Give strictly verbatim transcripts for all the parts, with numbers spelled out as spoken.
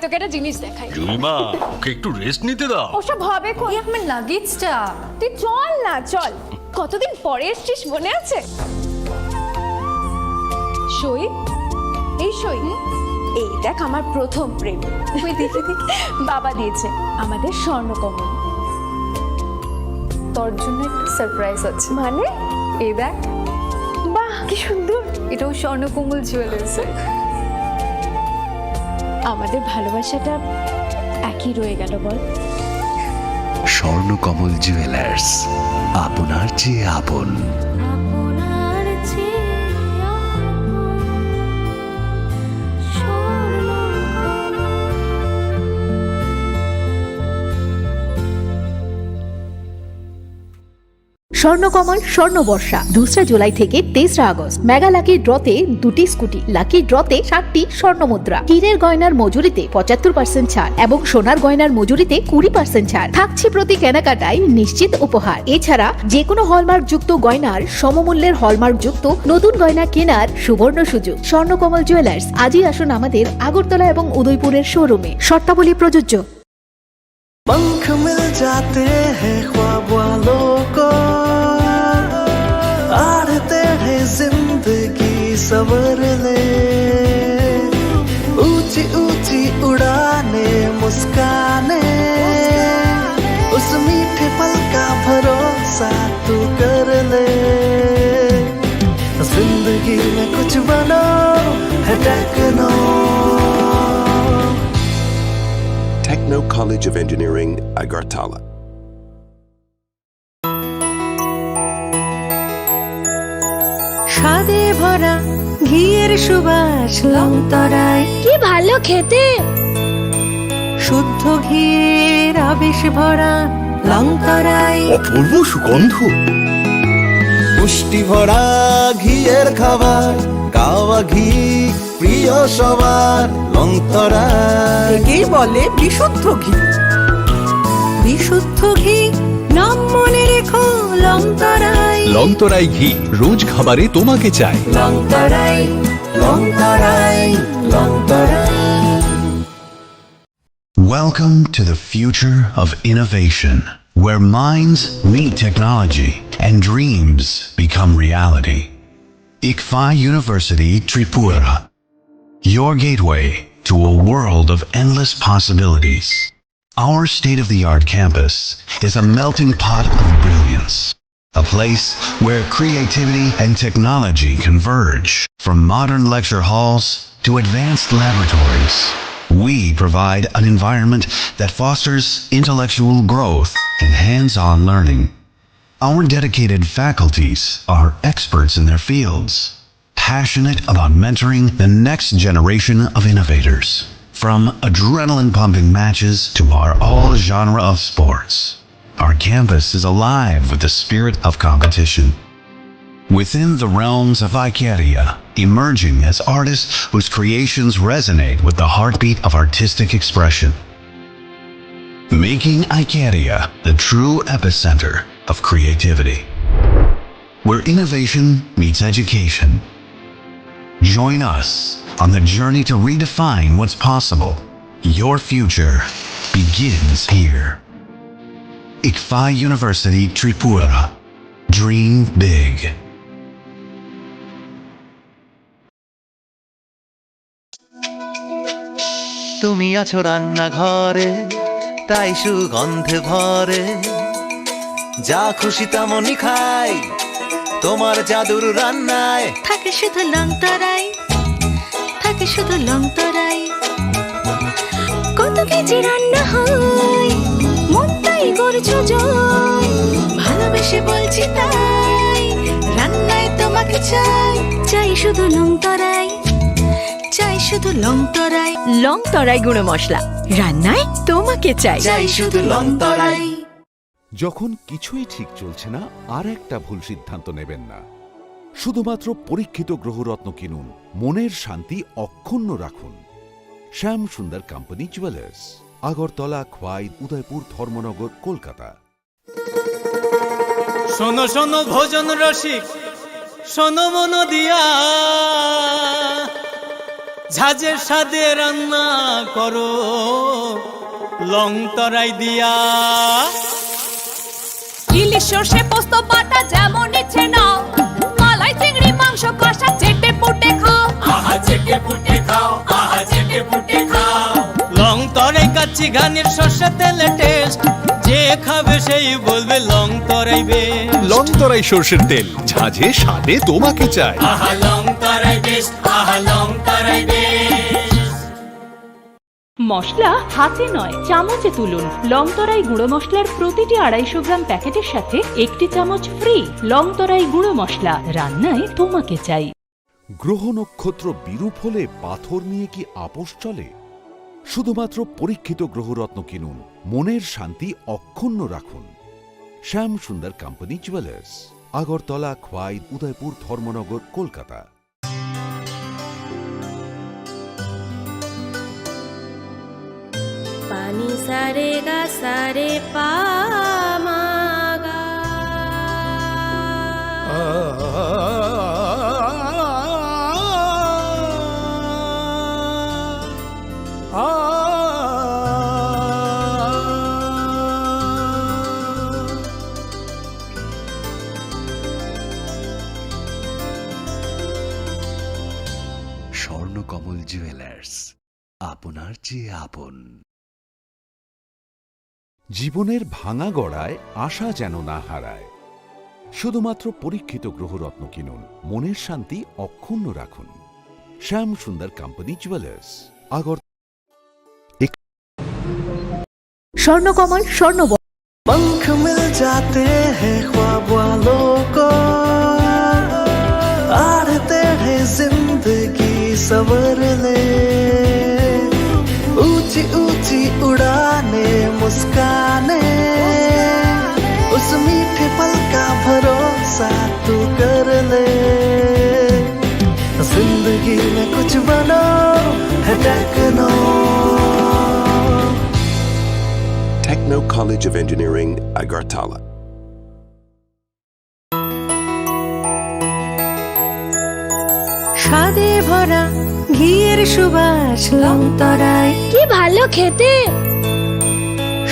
তোকে একটা জিনিস দেখাই। জুইমা, ওকে একটু রেস্ট নিতে দাও। ওসব হবে কোন? এই আমার লাগেজটা। তুই চল না, চল। কতদিন পরে এসছিস, মনে আছে? সই, এই সই। এই দেখ, আমার প্রথম প্রেম। তুই দেখে দেখে। বাবা দিয়েছে আমাদের স্বর্ণকমল। তোর জন্য একটা সারপ্রাইজ আছে। মানে? এই দেখ। বাহ, কি সুন্দর। এটাও স্বর্ণকমল জুয়েলার্সের। আমাদের ভালোবাসাটা একই রয়ে গেল, বল? স্বর্ণকমল জুয়েলার্স, আপনার চেয়ে আপন। স্বর্ণকমল স্বর্ণবর্ষা, দোসরা জুলাই থেকে তেসরা আগস্ট। মেগা লাকি ড্রতে দুটি স্কুটি, লাকি ড্রতে সাতটি স্বর্ণ মুদ্রা। হীরের গয়নার মজুরিতে পঁচাত্তর পার্সেন্ট ছাড় এবং সোনার গয়নার মজুরিতে কুড়ি পার্সেন্ট ছাড়। থাকছে প্রতি কেনাকাটায় নিশ্চিত উপহার। এছাড়া যে কোনো হলমার্কযুক্ত গয়নার সমমূল্যের হলমার্কযুক্ত নতুন গয়না কেনার সুবর্ণ সুযোগ। স্বর্ণকমল জুয়েলার্স, আজই আসুন আমাদের আগরতলা এবং উদয়পুরের শোরুমে। শর্তাবলী প্রযোজ্য। पंख मिल जाते हैं ख्वाब वालों को, आड़ते हैं जिंदगी संवरने। ऊंची ऊंची उड़ाने, मुस्काने, उस मीठे पल का भरोसा तू कर ले। जिंदगी में कुछ बनो है techno. Techno College of Engineering, Agartala. স্বাদে ভরা ঘিয়ের সুবাস লংতরাই। কি ভালো খেতে। শুদ্ধ ঘিয়ের আবেশ ভরা লংতরাই। অপূর্ব সুগন্ধ। পুষ্টি ভরা ঘিয়ের খাবার, গাওয়া ঘি প্রিয় সবার। লংতরাই। একেই বলে বিশুদ্ধ ঘি। বিশুদ্ধ ঘি, নাম মনে রেখো লংতরাই। লংতরাই ঘি, রোজ খাবারে তোমাকে চাই। লংতরাই, লংতরাই, লংতরাই। Welcome to the future of innovation, where minds meet technology and dreams become reality. ICFAI University Tripura, your gateway to a world of endless possibilities. Our state-of-the-art campus is a melting pot of brilliance, a place where creativity and technology converge. From modern lecture halls to advanced laboratories, we provide an environment that fosters intellectual growth and hands-on learning. Our dedicated faculties are experts in their fields, passionate about mentoring the next generation of innovators. From adrenaline-pumping matches to our all-genre of sports, our campus is alive with the spirit of competition. Within the realms of Icaria, emerging as artists whose creations resonate with the heartbeat of artistic expression. Making Icaria the true epicenter of creativity, where innovation meets education. Join us on the journey to redefine what's possible. Your future begins here. ICFAI University Tripura. Dream big. তুমি আছো রান্নাঘরে, তাই সুগন্ধে ভরে। যা খুশি তেমনই খাই, তোমার জাদুর রান্নায়। থাকে শুধু লংতরাই, থাকে শুধু লংতরাই। কত কেজি রান্না হয়, মনটাই করছো জয়। ভালোবেসে বলছি তাই, রান্নায় তোমাকে চাই। চাই শুধু লংতরাই, চাই শুধু লংতরাই। লংতরাই গুঁড়ো মশলা, রান্নায় তোমাকে চাই। চাই শুধু লংতরাই। যখন কিছুই ঠিক চলছে না, আর একটা ভুল সিদ্ধান্ত নেবেন না। শুধুমাত্র পরীক্ষিত গ্রহরত্ন কিনুন, মনের শান্তি অক্ষুণ্ণ রাখুন। শ্যাম সুন্দর কোম্পানি জুয়েলার্স, আগরতলা, খোয়াই, উদয়পুর, ধর্মনগর, কলকাতা। শোনো শোনো ভোজন রসিক, শোনো মন দিয়া। ঝাঁঝে স্বাদে রান্না করো লং তরাই দিয়া। ইলিশ সর্ষে পোস্ত বাটা যেমন ইচ্ছে নাও, মালাই চিংড়ি মাংস কষা চেটে পুটে খাও। আহা চেটে পুটে খাও, আহা চেটে পুটে খাও। লং তরাই কাচ্চি ঘানির সর্ষে তেলে টেস্ট, যে খাবে সেই বলবে লং তরাই বেশ। লং তরাই সর্ষের তেল, ঝাঁঝে স্বাদে তোমাকে চাই। আহা লং তরাই বেশ, আহা লং তরাই বেশ। মশলা হাতে নয়, চামচে তুলুন। লং তরাই গুঁড়ো মশলার প্রতিটি আড়াইশো গ্রাম প্যাকেটের সাথে একটি চামচ ফ্রি। লং তরাই গুঁড়ো মশলা, রান্নায় তোমাকে চাই। গ্রহ নক্ষত্র বিরূপ হলে পাথর নিয়ে কি আপোষ চলে? শুধুমাত্র পরীক্ষিত গ্রহরত্ন কিনুন, মনের শান্তি অক্ষুণ্ণ রাখুন। Shyam Sundar company jewellers, Agartala, Khowai, Udaipur, Dharmanagar, Kolkata. Pani sare ga sare pa ma ga. Swarnakamal jewellers, আপনার চেয়ে আপন। জীবনের ভাঙা গড়ায় আশা যেন না হারায়। শুধুমাত্র পরীক্ষিত গ্রহরত্ন কিনুন, মনের শান্তি অক্ষুণ্ণ রাখুন। শ্যাম সুন্দর কোম্পানি জুয়েলার্স, আগর। স্বর্ণকমল স্বর্ণ पंख मिल जाते हैं ख्वाब वालों को, आड़ते हैं जिंदगी संवरने। ऊंची ऊंची उड़ाने, मुस्काने, उस मीठे पल का भरोसा तू कर ले। जिंदगी में कुछ बनो है techno. Techno College of Engineering, Agartala. স্বাদে ভরা ঘিয়ের সুবাস লংতরাই। কি ভালো খেতে!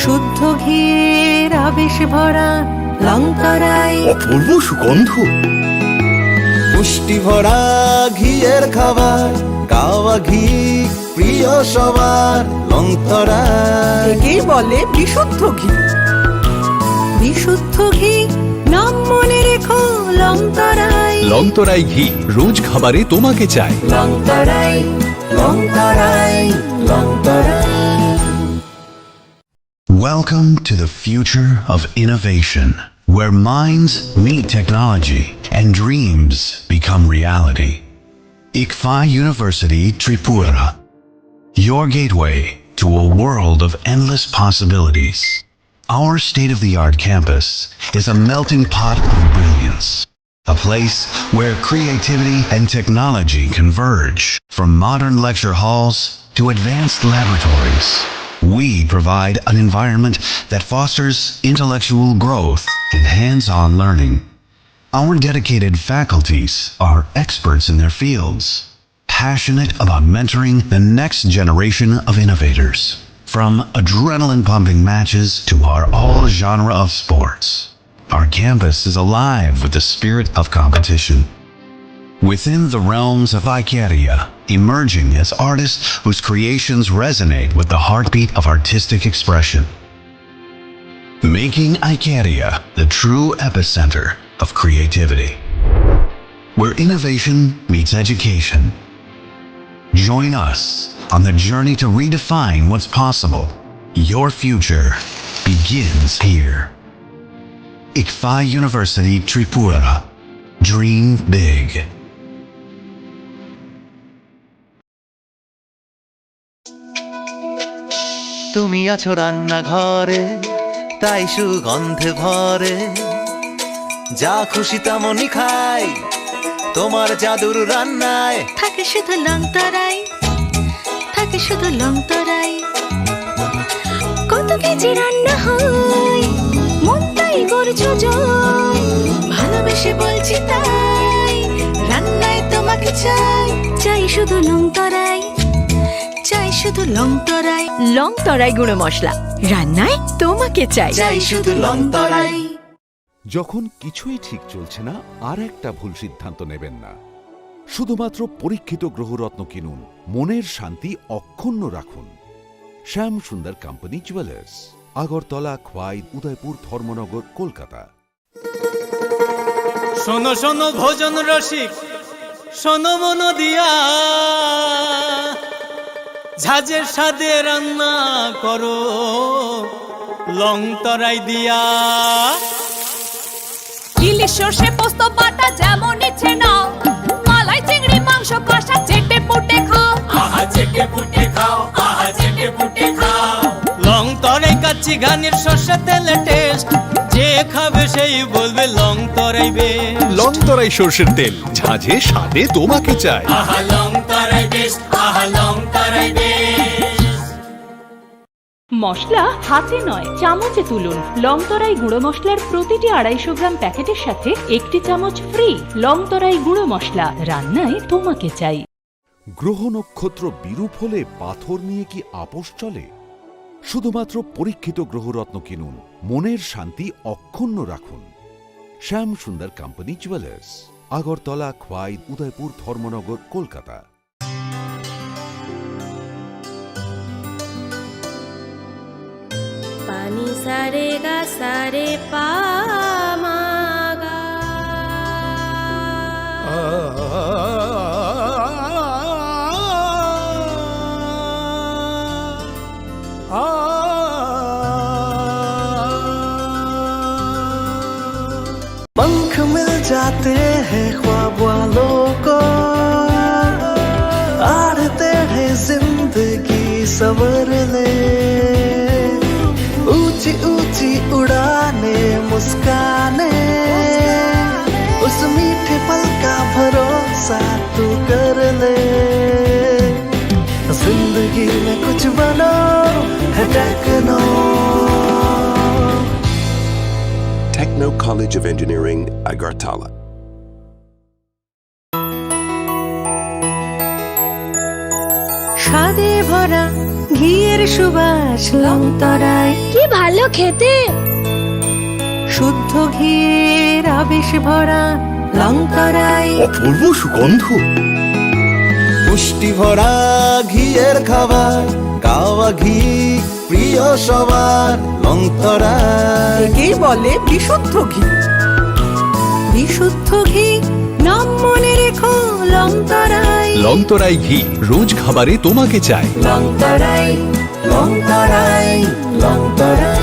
শুদ্ধ ঘিয়ের আবেশ ভরা লংতরাই। অপূর্ব সুগন্ধ। পুষ্টি ভরা ঘিয়ের খাবার, গাওয়া ঘি প্রিয় সবার লংতরাই। একেই বলে বিশুদ্ধ ঘি। বিশুদ্ধ ঘি, নাম মনে রেখো লংতরাই। লংতরাই ঘি, রোজ খাবারে তোমাকে চাই। লংতরাই, লংতরাই, লংতরাই। Welcome to the future of innovation, where minds meet technology and dreams become reality. Ikfa University Tripura, your gateway to a world of endless possibilities. Our state-of-the-art campus is a melting pot of brilliance, a place where creativity and technology converge. From modern lecture halls to advanced laboratories, we provide an environment that fosters intellectual growth and hands-on learning. Our dedicated faculties are experts in their fields, passionate about mentoring the next generation of innovators. From adrenaline-pumping matches to our all-genre of sports, our campus is alive with the spirit of competition. Within the realms of Icaria, emerging as artists whose creations resonate with the heartbeat of artistic expression. Making Icaria the true epicenter of creativity, where innovation meets education. Join us on the journey to redefine what's possible. Your future begins here. Ikfa University Tripura. Dream big. তুমি আছো রান্নাঘরে, তাই সুগন্ধে ভরে। যা খুশি তেমনই খাই, তোমার জাদুর রান্নায়। থাকে শুধু লংতরাই, থাকে শুধু লংতরাই। কত কেজি রান্না হয়, মনটাই করছো জয়। ভালোবেসে বলছি তাই, রান্নায় তোমাকে চাই। চাই শুধু লংতরাই। শুধু লং তরাই। লং তরাই গুঁড়ো মশলা, রান্নায় তোমাকে চাই। চাই শুধু লং তরাই। যখন কিছুই ঠিক চলছে না, আর একটা ভুল সিদ্ধান্ত নেবেন না। শুধুমাত্র পরীক্ষিত গ্রহরত্ন কিনুন, মনের শান্তি অক্ষুণ্ণ রাখুন। শ্যাম সুন্দর কোম্পানি জুয়েলার্স, আগরতলা, খোয়াই, উদয়পুর, ধর্মনগর, কলকাতা। শোনো শোনো ভোজন রসিক, শোনো মন দিয়া, ঝাঁঝের স্বাদে রান্না করো লং তরাই দিয়া। ইলিশ সর্ষে পোস্ত বাটা যেমন ইচ্ছে নাও, মালাই চিংড়ি মাংস কষা চেটে পুটে খাও। আহা চেটে পুটে খাও, আহা চেটে পুটে খাও। লং তরাই কাচ্চি ঘানির সর্ষে তেলে টেস্ট, যে খাবে সেই বলবে লং তরাই বেস্ট। লং তরাই সর্ষের তেল, ঝাঁঝে স্বাদে তোমাকে চাই। আহা লং তরাই বেস্ট, আহা লং তরাই বেস্ট। মশলা হাতে নয়, চামচে তুলুন। লং তরাই গুঁড়ো মশলার প্রতিটি আড়াইশো গ্রাম প্যাকেটের সাথে একটি চামচ ফ্রি। লং তরাই গুঁড়ো মশলা, রান্নায় তোমাকে চাই। গ্রহ নক্ষত্র বিরূপ হলে পাথর নিয়ে কি আপোষ চলে? শুধুমাত্র পরীক্ষিত গ্রহরত্ন কিনুন, মনের শান্তি অক্ষুণ্ণ রাখুন। Shyam Sundar company jewellers, Agartala, Khowai, Udaipur, Dharmanagar, Kolkata. Pani sare ga sare pa ma ga. पंख मिल जाते हैं ख्वाब वालों को, आड़ते हैं जिंदगी संवरने। ऊंची ऊंची उड़ाने, मुस्काने, उस मीठे पल का भरोसा तू कर ले। जिंदगी में कुछ बनो है techno. Techno College of Engineering, Agartala. স্বাদে ভরা ঘিয়ের সুবাস লং তরাই। কি ভালো খেতে! শুদ্ধ ঘিয়ের আবেশ ভরা লং তরাই। অপূর্ব সুগন্ধ। পুষ্টি ভরা ঘিয়ের খাবার, কাওয়া ঘি প্রিয় সবার লং তরাই। একেই বলে বিশুদ্ধ ঘি। বিশুদ্ধ ঘি, নাম মনে রেখো লং তরাই। লং তরাই ঘি, রোজ খাবারে তোমাকে চাই। লং তরাই, লং তরাই, লং তরাই।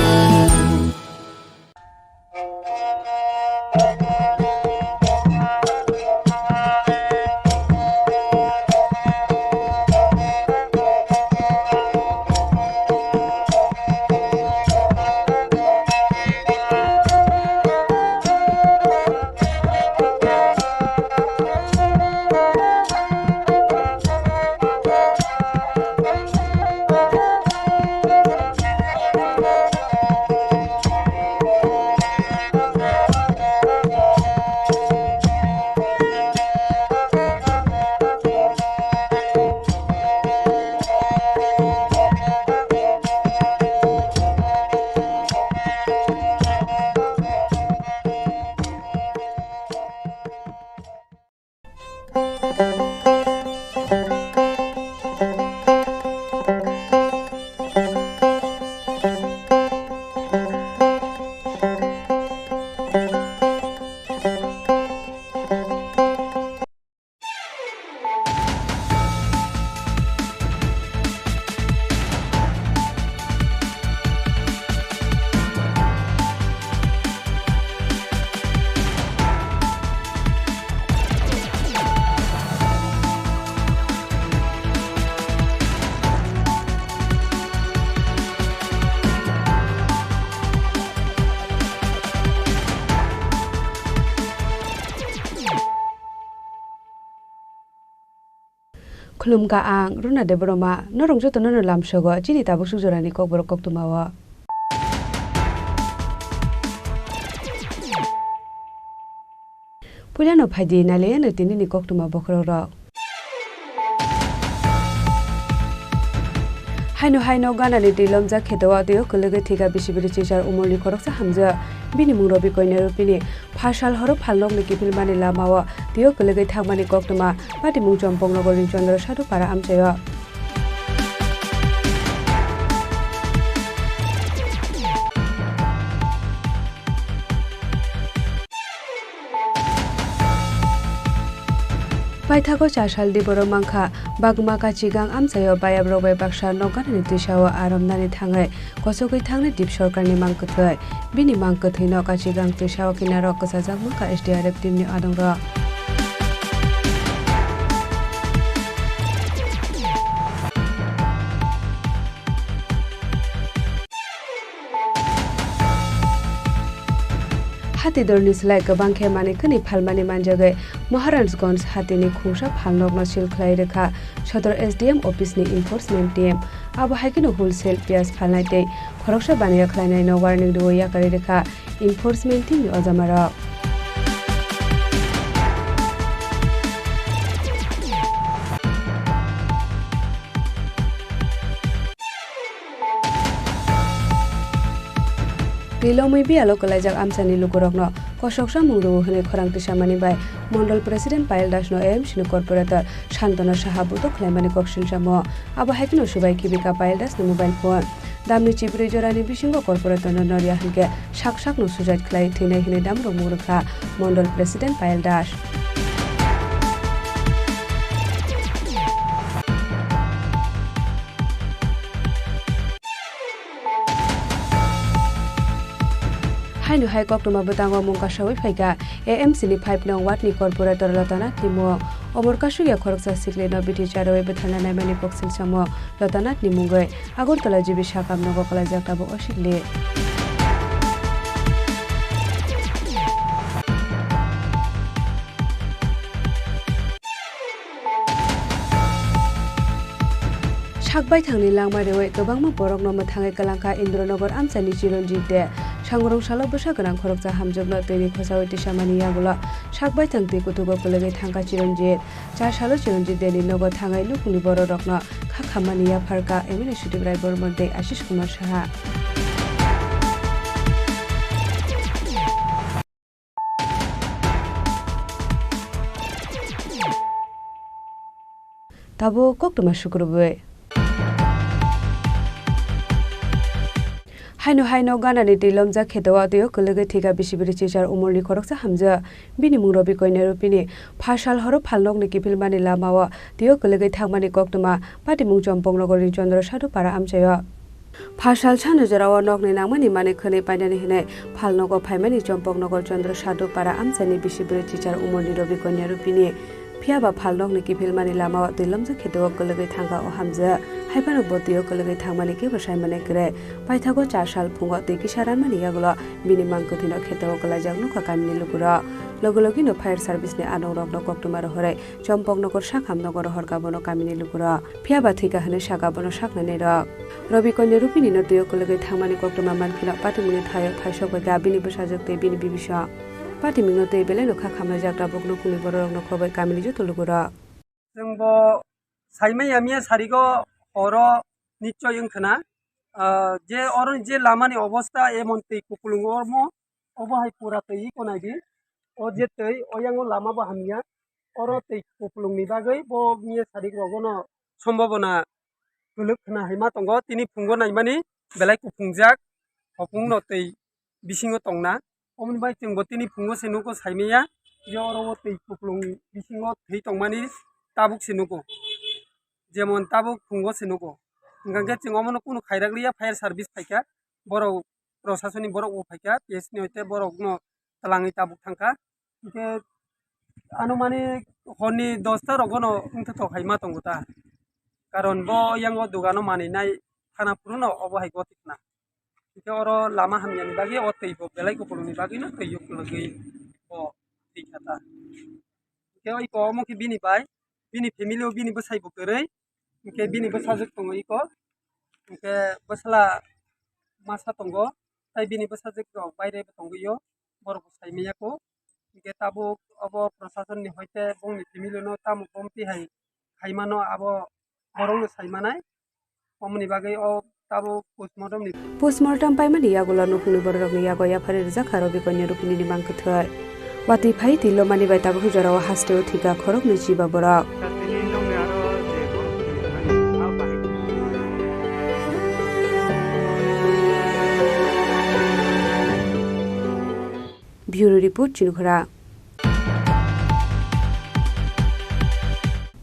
Khulumkha ang Runa Debbarma, norok jotono no lamsogo chini tabuk suk jorani kokborok koktwma o. Puilano phaidi nailaiano tinini koktwma bokhorok rok. Haino haino ganani twi lomjak khe tei o twi o kwlwgwi thwikha bisi bwrwi chichar umorni khoroksa hamjwk. Bini mung Robi Koinarupini. Pharsal horo phalnokni kiphilmani lamao twi o kwlwgwi thangmani koktwma. Patimung Chompoknogorni Chandra Sadhu Para amchaio. Paithago cha saldi borok mankha, bagma kachigang amchaio bayaprok bai baksa nokganani twisao aromnani thangwi kosogwi thangni Dip sorkarni mang kwthwi. Bini mang kwthwino kachigang twisao kinarok kwchajak mankha S D R F teamni adongrok. Hati dorni slai kwbang khe manwi khwnwi phalmani manjagwi Maharajganj hatini khungsa phalnokno seal khlai rwkha Sodor S D M office ni enforcement team. Abo hai kheno wholesale piyaj phalnai tei khoroksa baniya khlainaino warning rwui yakarwi rwkha enforcement team ni ojamarok. Twi lomwi biyalo kwlaijak amchaini lukurokno kosok samung rwo hwnwi khorang tisamani bai Mondol President Payal Das no A M C ni corporator Santona Saha butok khlaimani kok silsamo. Abo hai kheno subai khibi kha Payal Das ni mobile phone. Damni chibrwi jorani bisingo corporator no norya hwnkhe sak sakno suicide khlai thwinai hwnwi damrok mung rwkha Mondol President Payal Das. Haino hai koktwma bwtango mung kasaui phaikha A M C ni five nong ward ni corporator Lotanath ni mung. Omor kasukya khoroksa sikli no bithi charwi bwtharna naimani kok silsamo Lotanath ni mungwi Agartala G B sakam nogo kwlaijak tabuk o sikli. Sak baithangni langma rwui kwbangma borokno mwthangwi kwlangkha Indranogor amchaini Chiranjit de. Sangrong salo bwsa gwnang khoroksa hamjwkno twini khosaui tisamani yagulo sak baithang twi kutugo kwlwgwi thangkha Chiranjit. Cha salo Chiranjit deni nogo thangwi nukhungni bororokno kha khammani yapharkha M L A Sudip Rai Bormon tei Ashish Kumar Saha. Tabuk koktwma sukrubwi. Haino haino ganani twi lomjak khe tei o twi o kwlwgwi thwikha bisi bwrwi chichar umorni khoroksa hamjwk. Bini mung Robi Koinarupini. Pharsal horo phalnokni kiphilmani lamao twi o kwlwgwi thangmani koktwma patimung Chompoknogorni Chandra Sadhu Para amchaio. Pharsal sano jorao nokni nangmani manwi khwnwi painani hwnwi phalnogo phaimani Chompoknogor Chandra Sadhu Para amchaini bisi bwrwi chichar umorni Robi Koinarupini. Phiyaba phalnokni kiphilmani lamao twi lomjak khe tei o kwlwgwi thangkha o hamjwk. Haiphano bo twi o kwlwgwi thangmani kebo saimani kwrwi. Paithago cha sal phungo twi kisa ranmani yagulo bini mang kwthwino khe tei o kwlaijak nukha kamini lukurok. Logi logino fire service ni adongrokno koktwma rohorwi Chompoknogor Sakham nogo rohorkha bono kamini lukurok. Phiyaba thwikha hwnwi sakha bono saknainairok. Robi Koinarupini no twi o kwlwgwi thangmani koktwma mankheno patimungni thaio phaisok baikha bini bwsajwk tei bini bibisong. Patimungno tei belaino kha khamlaijak tabuk nukhungni bororokno khobwi kamini joto lukurok. Chwngbo saimanya miya sarigo oro nichoi wngkhwna, ah, je oro je lamani obostha emon twi kupulung omo, obo hai pura twi iko naidi. O je twi oyango lama bo hamya. Oro twi kupulungni bagwi bo miya sarigrogono sombobona kwlwk khna hai ma tongo. Tini phungo naimani belai kuphungjak, hopungno twi bisingo tongna. Omoni bai chwngbo tini phungo se nugo saimanya, je oro o twi kupulung bisingo thwi tongmani tabuk se nugo. Jemon tabuk phungo se nugo. Hwnkha khe chwng omono kunu khairak liya, fire service phaikha, borok prosasoni borok bo phaikha, P S ni hoite borokno twlangwi tabuk thangkha. Hwnkhe anumanik horni dosta rogono wngthotok hai ma tongo ta. Karon bo yango dogano maninai thana phuru no obo hai goti khna. Hwnkhe oro lama hamyani bagwi o twi bo belai kupulungni bagwino twi ukulugwi bo thwi kha ta. Hwnkhe oi ko omo khe bini bai, bini family o bini bwsai bo kwrwi, hwnkhe bini bwsajwk tongo iko, hwnkhe bwsla masa tongo, tai bini bwsajwk rok baire bo tongwi o, borok bo sai manya kho. Hwnkhe tabuk obo prosasonni hoite bongni family no tamo bomti hai khaimano abo borokno sai manai. Omoni bagwi o tabuk postmortem ni. Postmortem paimani yagulo nukhungni bororokni yago yapharwi rwjak kha Robi Kanya Rupini ni mangkwthwi. Watwi phai twi lomani bai tabuk jorao hasteo thwikha khoroknwi chiba borok. Bureau Report, Chinikhora.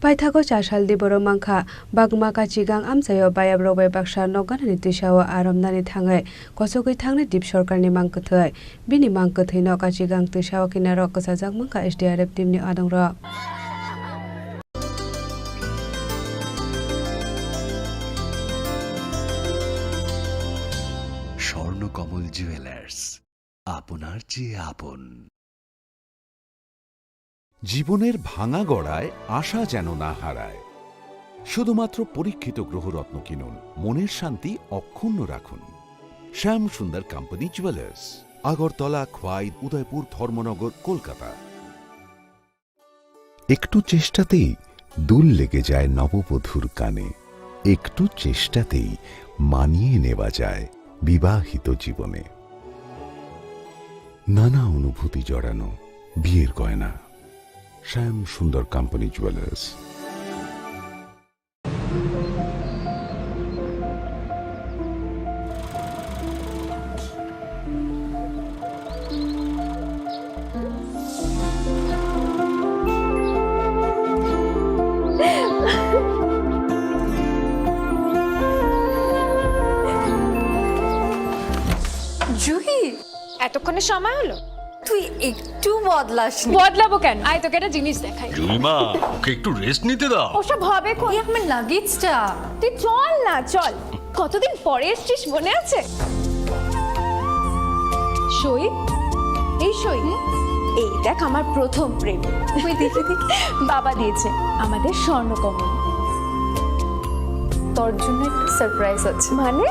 Paithago cha salni borok mankha, bagma kachigang amchaio bayaprok bai baksa nok ganani twisao aromnani thangwi kochogwi thangnai Dip Sarkarni mangkwthwi. Bini mangkwthwino kachigang twisao kinarok kwchajak mankha S D R F teamni adongrok. Swarnakamal jewellers, আপনার চেয়ে আপন। জীবনের ভাঙা গড়ায় আশা যেন না হারায়। শুধুমাত্র পরীক্ষিত গ্রহরত্ন কিনুন, মনের শান্তি অক্ষুণ্ণ রাখুন। শ্যাম সুন্দর কোম্পানি জুয়েলার্স, আগরতলা, খোয়াই, উদয়পুর, ধর্মনগর, কলকাতা। একটু চেষ্টাতেই দুল লেগে যায় নববধূর কানে, একটু চেষ্টাতেই মানিয়ে নেওয়া যায় বিবাহিত জীবনে। নানা অনুভূতি জড়ানো বিয়ের গয়না। শ্যাম সুন্দর কোম্পানি জুয়েলার্স। জুহি, এতক্ষণে সময় হলো? তুই একটু বদলাসনি। বদলাবো কেন? আয়, তোকে একটা জিনিস দেখাই। জুলিমা, ওকে একটু রেস্ট নিতে দাও। ওসব হবে কোন? এই আমার লাগেজটা। তুই চল না, চল। কতদিন পরে এসছিস, মনে আছে? সই, এই সই। এই দেখ, আমার প্রথম প্রেম। ওই দেখে দেখে। বাবা দিয়েছে আমাদের স্বর্ণকমল। তোর জন্য একটা সারপ্রাইজ আছে। মানে?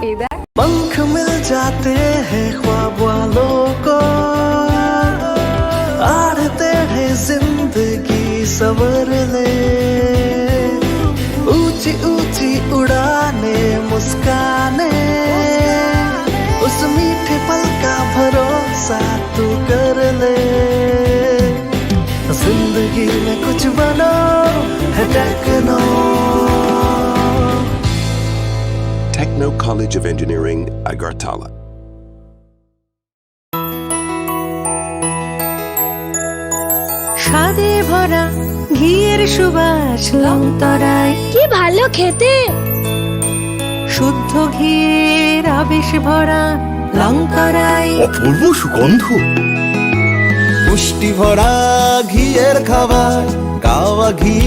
এই দেখ। पंख मिल जाते हैं ख्वाब वालों को, आड़ते हैं जिंदगी सवर ले। ऊंची ऊंची उड़ाने, मुस्काने, उस मीठे पल का भरोसा तू कर ले। जिंदगी में कुछ बनो है techno. Techno College of Engineering, Agartala. স্বাদে ভরা ঘিয়ের সুবাস লংতরাই। কি ভালো খেতে। শুদ্ধ ঘিয়ের আবেশ ভরা লংতরাই। অপূর্ব সুগন্ধ। পুষ্টি ভরা ঘিয়ের খাবার, গাওয়া ঘি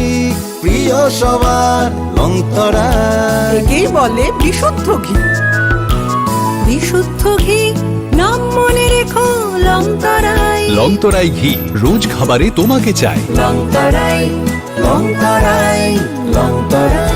প্রিয় সবার লংতরাই। একেই বলে বিশুদ্ধ ঘি। বিশুদ্ধ ঘি, নাম মনে রেখো লংতরাই। লংতরাই ঘি, রোজ খাবারে তোমাকে চাই। লংতরাই, লংতরাই, লংতরাই।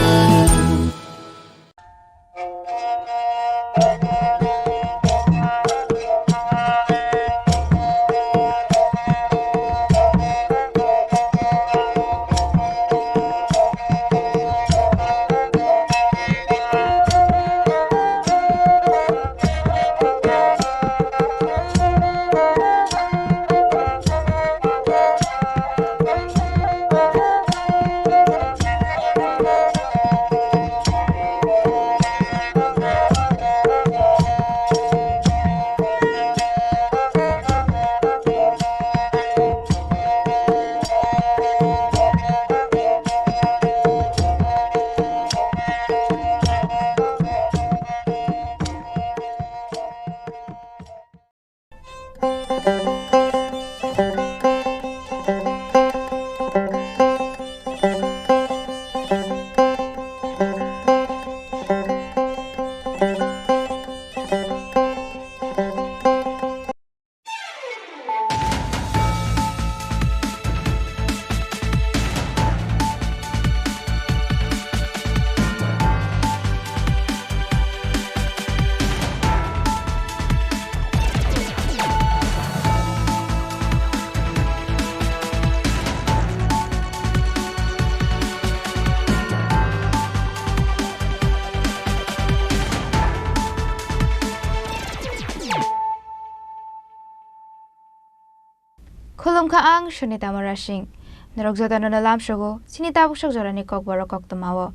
Khulumkha, ang Sunita Murasing. Norok jotono no lamsogo chini tabuk sok jorani kokborok koktwmao.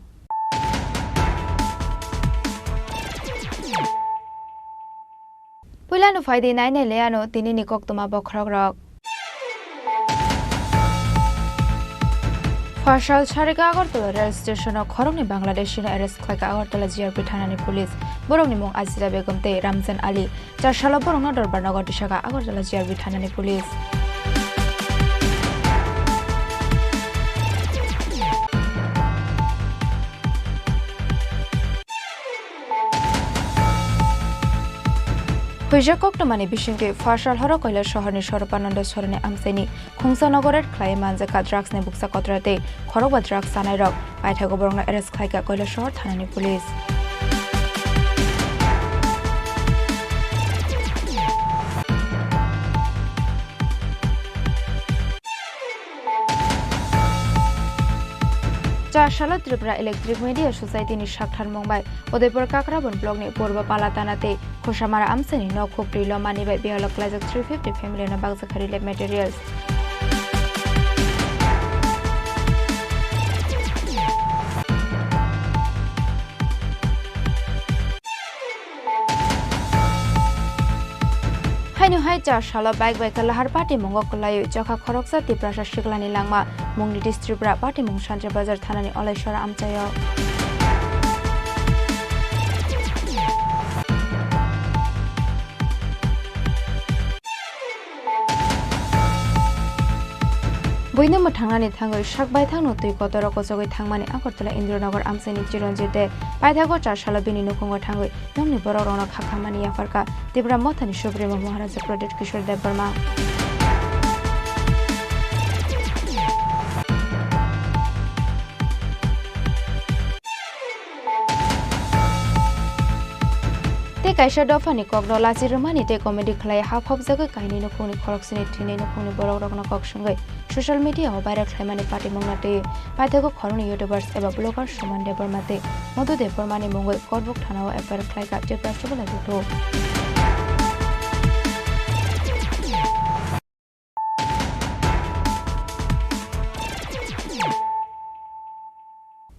Puilano phaidi nainai le ano tinini koktwma bokhorokrok. Pharsal sarika Agartala rail station o khoroknwi Bangladeshi no arrest khlaika Agartala G R P thanani police. Borokni mung Ajira Begum tei Ramzan Ali. Char salo borokno dorbar nogo tisaka Agartala G R P thanani police. Huijak koktwmani bisingtwi Pharsal horo Koilasohorni Soropananda Soroni amchaini Khungsa nogo raid khlaiwi manjakha drugs ni bukcha kotra tei khorokba drugs chanairok. Paithago borokno arrest khlaikha Koilasohor thanani police. Char salo Tripura Electric Media Society ni saktharmung bai Udaipur Kakrabon block ni Purba Palatana tei Khosamara amchaini nok khuk twi lomani bai biyalo klaijak three fifty family no bakjakha relief materials. Haino hai char salo bike bai kwlahar patimungo kwlaiwi chokha khoroksa Tiprasa siklani langma mungni Tripura patimung Sanjay Bazar thanani Olaisora amchaio. Buino mwthangnani thangwi sak baithangno twi kotor o kochogwi thangmani Agartala Indranagar amchaini Chiranjit de paithago char salo bini nukhungo thangwi nokni borokrokno khakhamani yapharkha Tipra Mothani Supremo Maharaja Pradyut Kishore Debbarma. Tei kaisa dophani kokno lachi rwmani tei comedy khlai ha phobjagwi kainwi nukhungni khoroksani thwinai nukhungni borokrokno kok swngwi social media-o viral khlaimani patimungno twi paithago khoroknwi YouTubers eba blogger Suman Debbarma tei Madhu Debbarmani mungwi Korbuk thanao F I R khlaikha Tiprasa Subalai Buthu.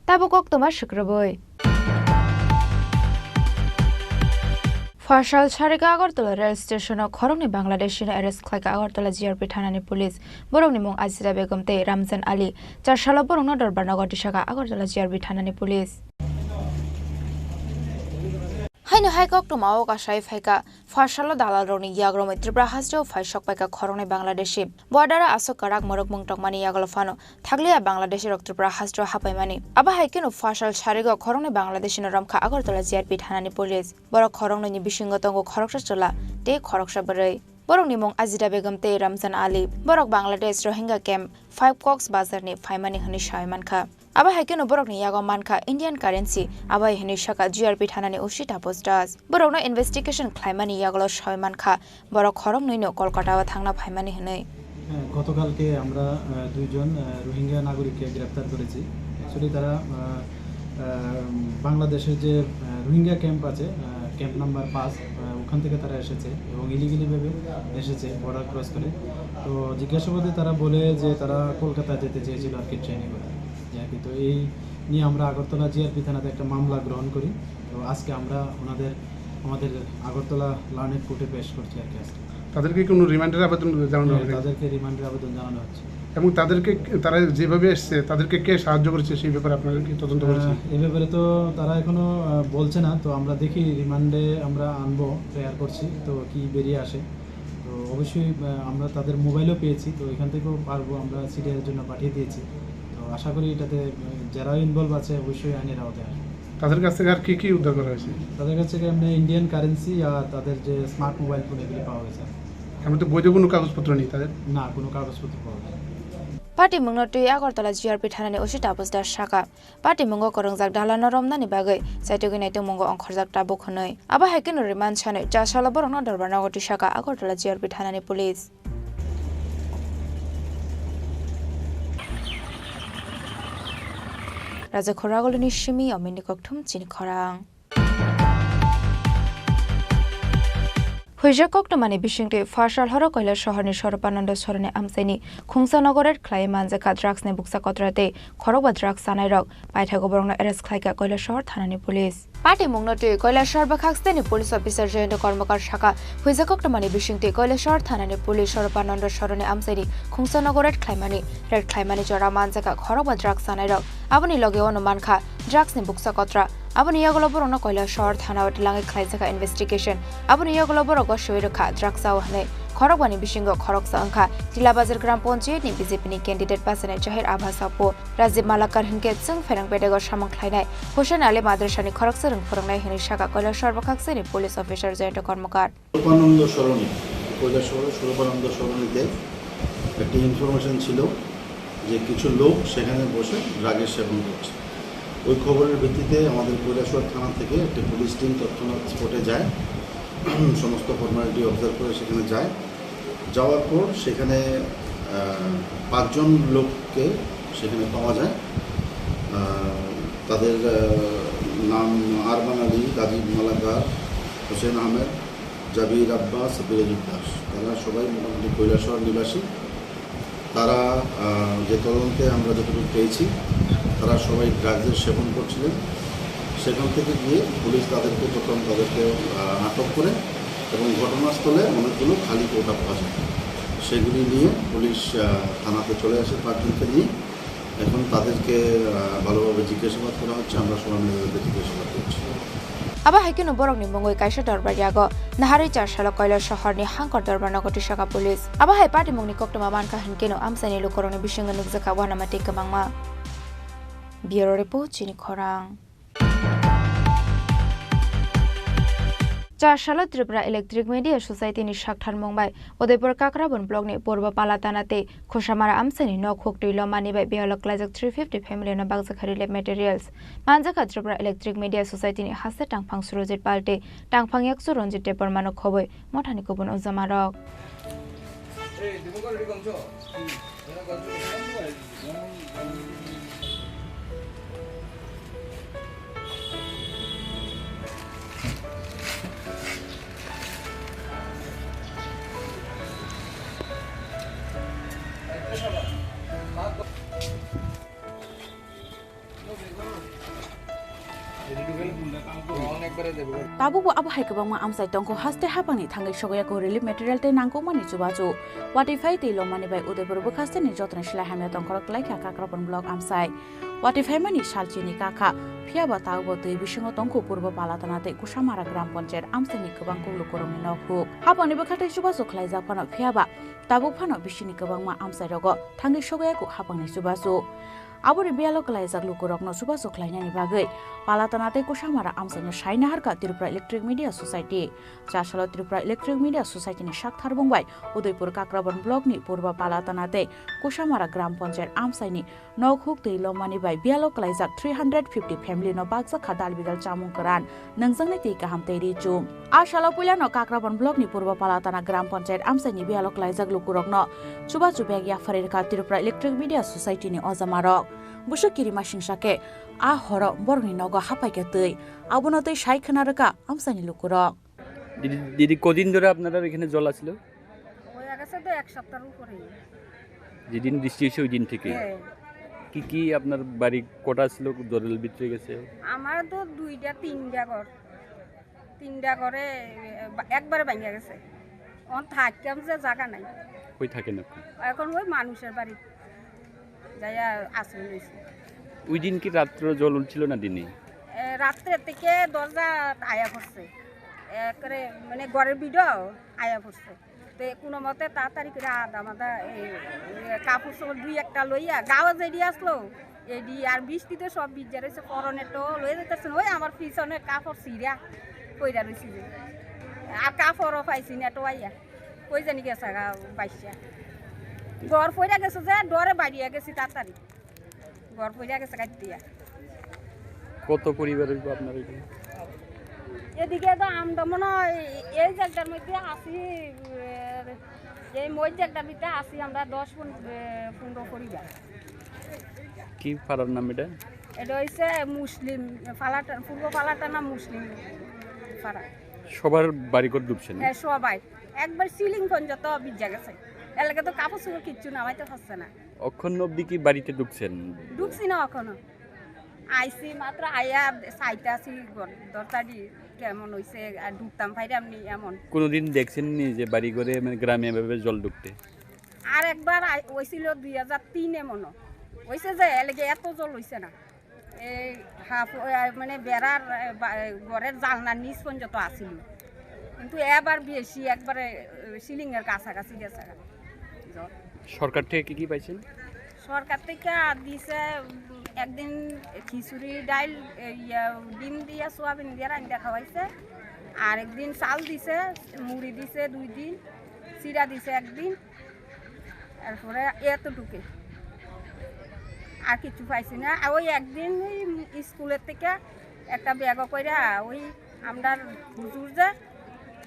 Tabuk koktwma swkrwbwi. Pharsal sarika Agartala rail station o khoroknwi Bangladeshi no arrest khlaikha Agartala G R P thanani police. Borokni mung Ajira Begum tei Ramzan Ali. Char salo borokno dorbar nogo tisaka Agartala G R P thanani police. Haino hai koktwma o kasai phaikha. Pharsalo dalalrokni yagromwi Tripura hasteo phai sokpaikha khoroknwi Bangladeshi. Border-o aswk kwrak mwrwkmung tongmani yagulo phano thakliya Bangladeshirok Tripura hasteo hapaimani. Abo hai kheno pharsal sarigo khoroknwi Bangladeshino romkha Agartala G R P thanani police. Borok khoroknwini bisingo tongo khoroksa chwla tei khoroksa bwrwi. Borokni mung Ajida Begum tei Ramzan Ali. Borok Bangladesh Rohingya camp five Cox Bazarni phaimani hwnwi sawi mankha. Abo hai kheno borokni yago mankha Indian currency, abo hai hwnwi sakha G R P thanani O C Taposh Das. Borokno investigation khlaimani yagulo sawi mankha, borok khoroknwino Kolkata-o thangna phaimani hwnwi. হ্যাঁ, গতকালকে আমরা, আহ, দুইজন, আহ, রোহিঙ্গা নাগরিককে গ্রেপ্তার করেছি। অ্যাকচুয়ালি তারা, আহ, আহ, বাংলাদেশের যে, আহ, রোহিঙ্গা ক্যাম্প আছে, আহ, ক্যাম্প নাম্বার পাঁচ, আহ, ওখান থেকে তারা এসেছে এবং ইলিগালিভাবে এসেছে বর্ডার ক্রস করে। তো জিজ্ঞাসাবাদে তারা বলে যে তারা কলকাতা যেতে চেয়েছিল আর কি ট্রেনে করে। আর কি। তো এই নিয়ে আমরা আগরতলা জিআরপি থানাতে একটা মামলা গ্রহণ করি। তো আজকে আমরা ওনাদের আমাদের আগরতলা লার্নেড কোর্টে পেশ করছি আর কি আজকে। তাদেরকে কোনো রিমান্ডের আবেদন জানানো হ্যাঁ, হয়েছে? তাদেরকে রিমান্ডের আবেদন জানানো হচ্ছে। এবং তাদেরকে, তারা যেভাবে এসছে, তাদেরকে কে সাহায্য করেছে, সেই ব্যাপারে আপনারা কি তদন্ত করেছেন? আহ, এ ব্যাপারে তো তারা এখনো, আহ, বলছে না। তো আমরা দেখি, রিমান্ডে আমরা আনবো, প্রেয়ার করছি, তো কি বেরিয়ে আসে। তো অবশ্যই, আহ, আমরা তাদের মোবাইলও পেয়েছি, তো এখান থেকেও পারবো, আমরা সিডিআর এর জন্য পাঠিয়ে দিয়েছি। তো আশা করি এটাতে, আহ, যারা ইনভলভ আছে অবশ্যই আইনের আওতায় আসবে। তাদের কাছ থেকে আর কি কি উদ্ধার করা হয়েছে? তাদের কাছ থেকে এমনি ইন্ডিয়ান কারেন্সি আর তাদের যে স্মার্ট মোবাইল ফোন এগুলি পাওয়া গেছে। এর মধ্যে বৈধ কোনো কাগজপত্র নেই তাদের? না, কোনো কাগজপত্র পাওয়া যায়নি। Patimungno twi Agartala G R P thanani O C Taposh Das sakha, patimungo kwrwngjak dalano romnani bagwi chaitugwi naitugmungo ongkhorjak tabuk hwnwi. Abo hai kheno remand sanwi chasalo borokno dorbar nogo tisaka Agartala G R P thanani police. Raja Khoraguluni simi Omini Kokthum chini khorang. Huijak koktwmani bisingtwi Phasal horo Kailasahar ni Soropananda Soroni amchaini Khungsa nogo raid khlai manjakha drugs ni bukcha kotra tei khorokba drugs chanairok. Paithago borokno arrest khlaikha Kailasahar thanani police. Patimungno twi Kailasahar bwkhak steni police officer Jayanta Karmakar sakha, huijak koktwmani bisingtwi Kailasahar thanani police Soropananda Soroni amchaini Khungsa nogo raid khlaimani. Raid khlaimani jora manjakha khorokba drugs chanairok. Aboni loge ono mankha drugs ni bukcha kotra. Aboni yagulo borokno Kailasahar thana o twlangwi khlaijakha investigation. Aboni yagulo borok gosoi rwkha drugs chao hwnwi. Khorokbani bisingo khoroksa wngkha Tilabazar Gram Panchayat ni B J P ni candidate bachani Jahir Abha Sapo, Rajib Malakar hinkhe chwng pherang bedego samung khlainai Hussein Ali Madrasa ni khoroksa rwng phwrwngnai hwnwi sakha Kailasahar bwkhak steni police officer Jayanta Karmakar. সুরূপানন্দ সরণি, কৈলাসহরের সুরূপানন্দ সরণিতে একটি ইনফরমেশন ছিল যে কিছু লোক সেখানে বসে ড্রাগের সেবন করছে। ওই খবরের ভিত্তিতে আমাদের কৈলাসহর থানা থেকে একটি পুলিশ টিম তৎক্ষণাৎ স্পটে যায়, সমস্ত ফর্মালিটি অবজার্ভ করে সেখানে যায়। যাওয়ার পর সেখানে আহ, পাঁচজন লোককে সেখানে পাওয়া যায়। আহ, তাদের আহ, নাম আরমান আলী, রাজীব মালাকার, হোসেন আহমেদ, জাবির আব্বাস, বিরজিৎ দাস। তারা সবাই মোটামুটি কৈলাসহর নিবাসী। তারা আহ, যে তদন্তে আমরা যতটুকু পেয়েছি, তারা সবাই ড্রাগসের সেবন করছিলেন। সেখান থেকে গিয়ে পুলিশ তাদেরকে প্রথম তাদেরকে আহ, আটক করে এবং ঘটনাস্থলে অনেকগুলো খালি কৌটা পাওয়া যায়। সেগুলি নিয়ে পুলিশ আহ, থানাতে চলে আসে পাঁচজনকে নিয়ে। এখন তাদেরকে আহ, ভালোভাবে জিজ্ঞাসাবাদ করা হচ্ছে, আমরা সবাই মিলে তাদেরকে জিজ্ঞাসাবাদ করছি। Abo hai kheno borokni mungwi kaisa dorbar yago naharwi char salo Kailasahar ni Hangkor dorbar nogo twisakha police. Abo hai patimungni koktwma mankha hinkhe no amchaini lukurokni bisingo nukjakha uanama tei kwbangma. Bureau Report, Chini Khorang. Char salo Tripura Electric Media Society ni saktharmung bai Udaipur Kakrabon block ni Purba Palatana tei Khusamara amchaini nok huk twi lomani bai biyalo klaijak three fifty family no bakjakha relief materials. Manjakha Tripura Electric Media Society ni haste tangphang Surojit Pal tei tangphang yakchu Ranjit Debbarma no khobwi mothani kubun ujamarok. Tabukbo abo hai kwbangma amchai tongkho, haste haphangni thangwi sogoya kho relief material tei nangkukmani chubachu. Watwi phai twi lomani bai Udaipur bwkhasteni jotoni slai hamya tongkhorok klaikha Kakrabon block amchai. Watwi phaimani salchini kakha, phiyaba tabukbo twi bisingo tongkho Purbo Palatana tei Kusamara Gram Panchayat amchaini kwbang kuk lukurokni nok huk. Haphangni bwkha tei chubachu khlaijak phano, phiyaba tabuk phano bisini kwbangma amchairogo thangwi sogoya kho haphangni chubachu. Aboni biyalo klaijak lukurokno chubachu khlainani bagwi Palatana tei Kusamara amchaino sai naharkha Tripura Electric Media Society. Char salo Tripura Electric Media Society ni saktharbung bai Udaipur Kakrabon block ni Purba Palatana tei Kusamara Gram Panchayat amchaini nok huk twi lomani bai biyalo klaijak three hundred fifty family no bakjakha dal bidal chamung kwran, nungjaknai twi kaham tei ri chum. A salo puilano Kakrabon block ni Purbo Palatana Gram Panchayat amchaini biyalo klaijak lukurokno chubachu bag yapharwi rwkha Tripura Electric Media Society ni ojamarok. Busuk kirima singsa khe a horo borokni nogo haphaikha twi, abono twi sai khna rwkha amchaini lukurok. দিদি, দিদি, কদিন ধরে আপনাদের এখানে জল আছিল? হয়ে গেছে তো এক সপ্তাহের উপরে। যেদিন বৃষ্টি হয়েছে ওই দিন থেকে? হ্যাঁ। কি কি আপনার বাড়ি কটা ছিল জলের ভিতরে গেছে? আমার তো দুইটা তিনটা ঘর, তিনটা ঘরে, এ, বা-, একবারে ভাঙা গেছে। অন থাকতাম যে জায়গা নাই। কই থাকেন আপনি? এখন ওই মানুষের বাড়ি যাইয়া আশ্রয় নিয়েছি। ওই দিন কি রাত্রে জল উঠছিল না দিনে? এ, রাত্রে থেকে দরজা আয়া পড়ছে, একবারে মানে ঘরের ভিতর আয়া পড়ছে। তো কোনো মতে তাড়াতাড়ি করে আদা মাদা এই, এই কাপড় চোপড় দুই একটা লইয়া গাওয়া যেডি আসলো, এডি আর বৃষ্টিতে সব ভিজে রয়েছে, পরনে তো লয়ে যেতেছে না, ওই আমার পিছনে কাপড় ছিঁড়া পইরা রয়েছে যে, আর কাপড়ও পাইছি না টোয়াইয়া, কই জানি গেছে গা বাইশা, ঘর পইরা গেছে যে ডরে বাড়িয়া গেছি তাড়াতাড়ি। ঘর পড়ে গেছে কাটিয়া। কত পরিবার হইব আপনার এখানে? এদিকে তো আমরা মনে হয় এই জায়গার মধ্যে আছি, এ, এই মই জায়গার মধ্যে আছি আমরা দশ পন-, এ, পনেরো পরিবার। কি পাড়ার নাম এটা? এটা হইছে মুসলিম পালাটা, পূর্ব পালাটা না মুসলিম পাড়া। সবার বাড়িঘর ডুবছে না? হ্যাঁ, সবাই। একবার সিলিং পর্যন্ত ভিজে গেছে। এর লাগে তো কাপড় চোপড় কিচ্ছু নামাইতে পারছে না। অখন অবধি কি বাড়িতে ঢুকছেন? ঢুকছি না এখনো। আইছি মাত্র, আইয়া চাইতাছি ঘর, দরজাটি কেমন হইছে, আর ঢুকতাম পাইরাম নি এমন। কোনোদিন দেখছেন নি যে বাড়ি ঘরে, মানে, গ্রামে এভাবে জল ঢুকতে? আর একবার আই-, হইছিল দুই হাজার তিনে মনো। হইছে যে এলাকা এত জল হইছে না। এই হাফ, এ, মানে, বেড়ার, এ, বা-, এ, ঘরের জানলার নিচ পর্যন্ত আসিল। কিন্তু এবার বেশি, একবারে, এ, সিলিংয়ের কাছাকাছি গেছে গা। জল। সরকার থেকে কি কি পাইছেন? সরকার থেকে দিছে, উম, একদিন খিচুড়ি, ডাইল, এ, ইয়া, ডিম দিয়া, সোয়াবিন দিয়া রান্না খাওয়াইছে। আর একদিন চাল দিছে, মুড়ি দিছে দুই দিন, চিড়া দিছে একদিন। এরপরে এতটুকু, আর কিছু পাইছি না। আর ওই একদিন ওই স্কুলের থেকে একটা ব্যাগও কইরা ওই আমরার হুজুর যে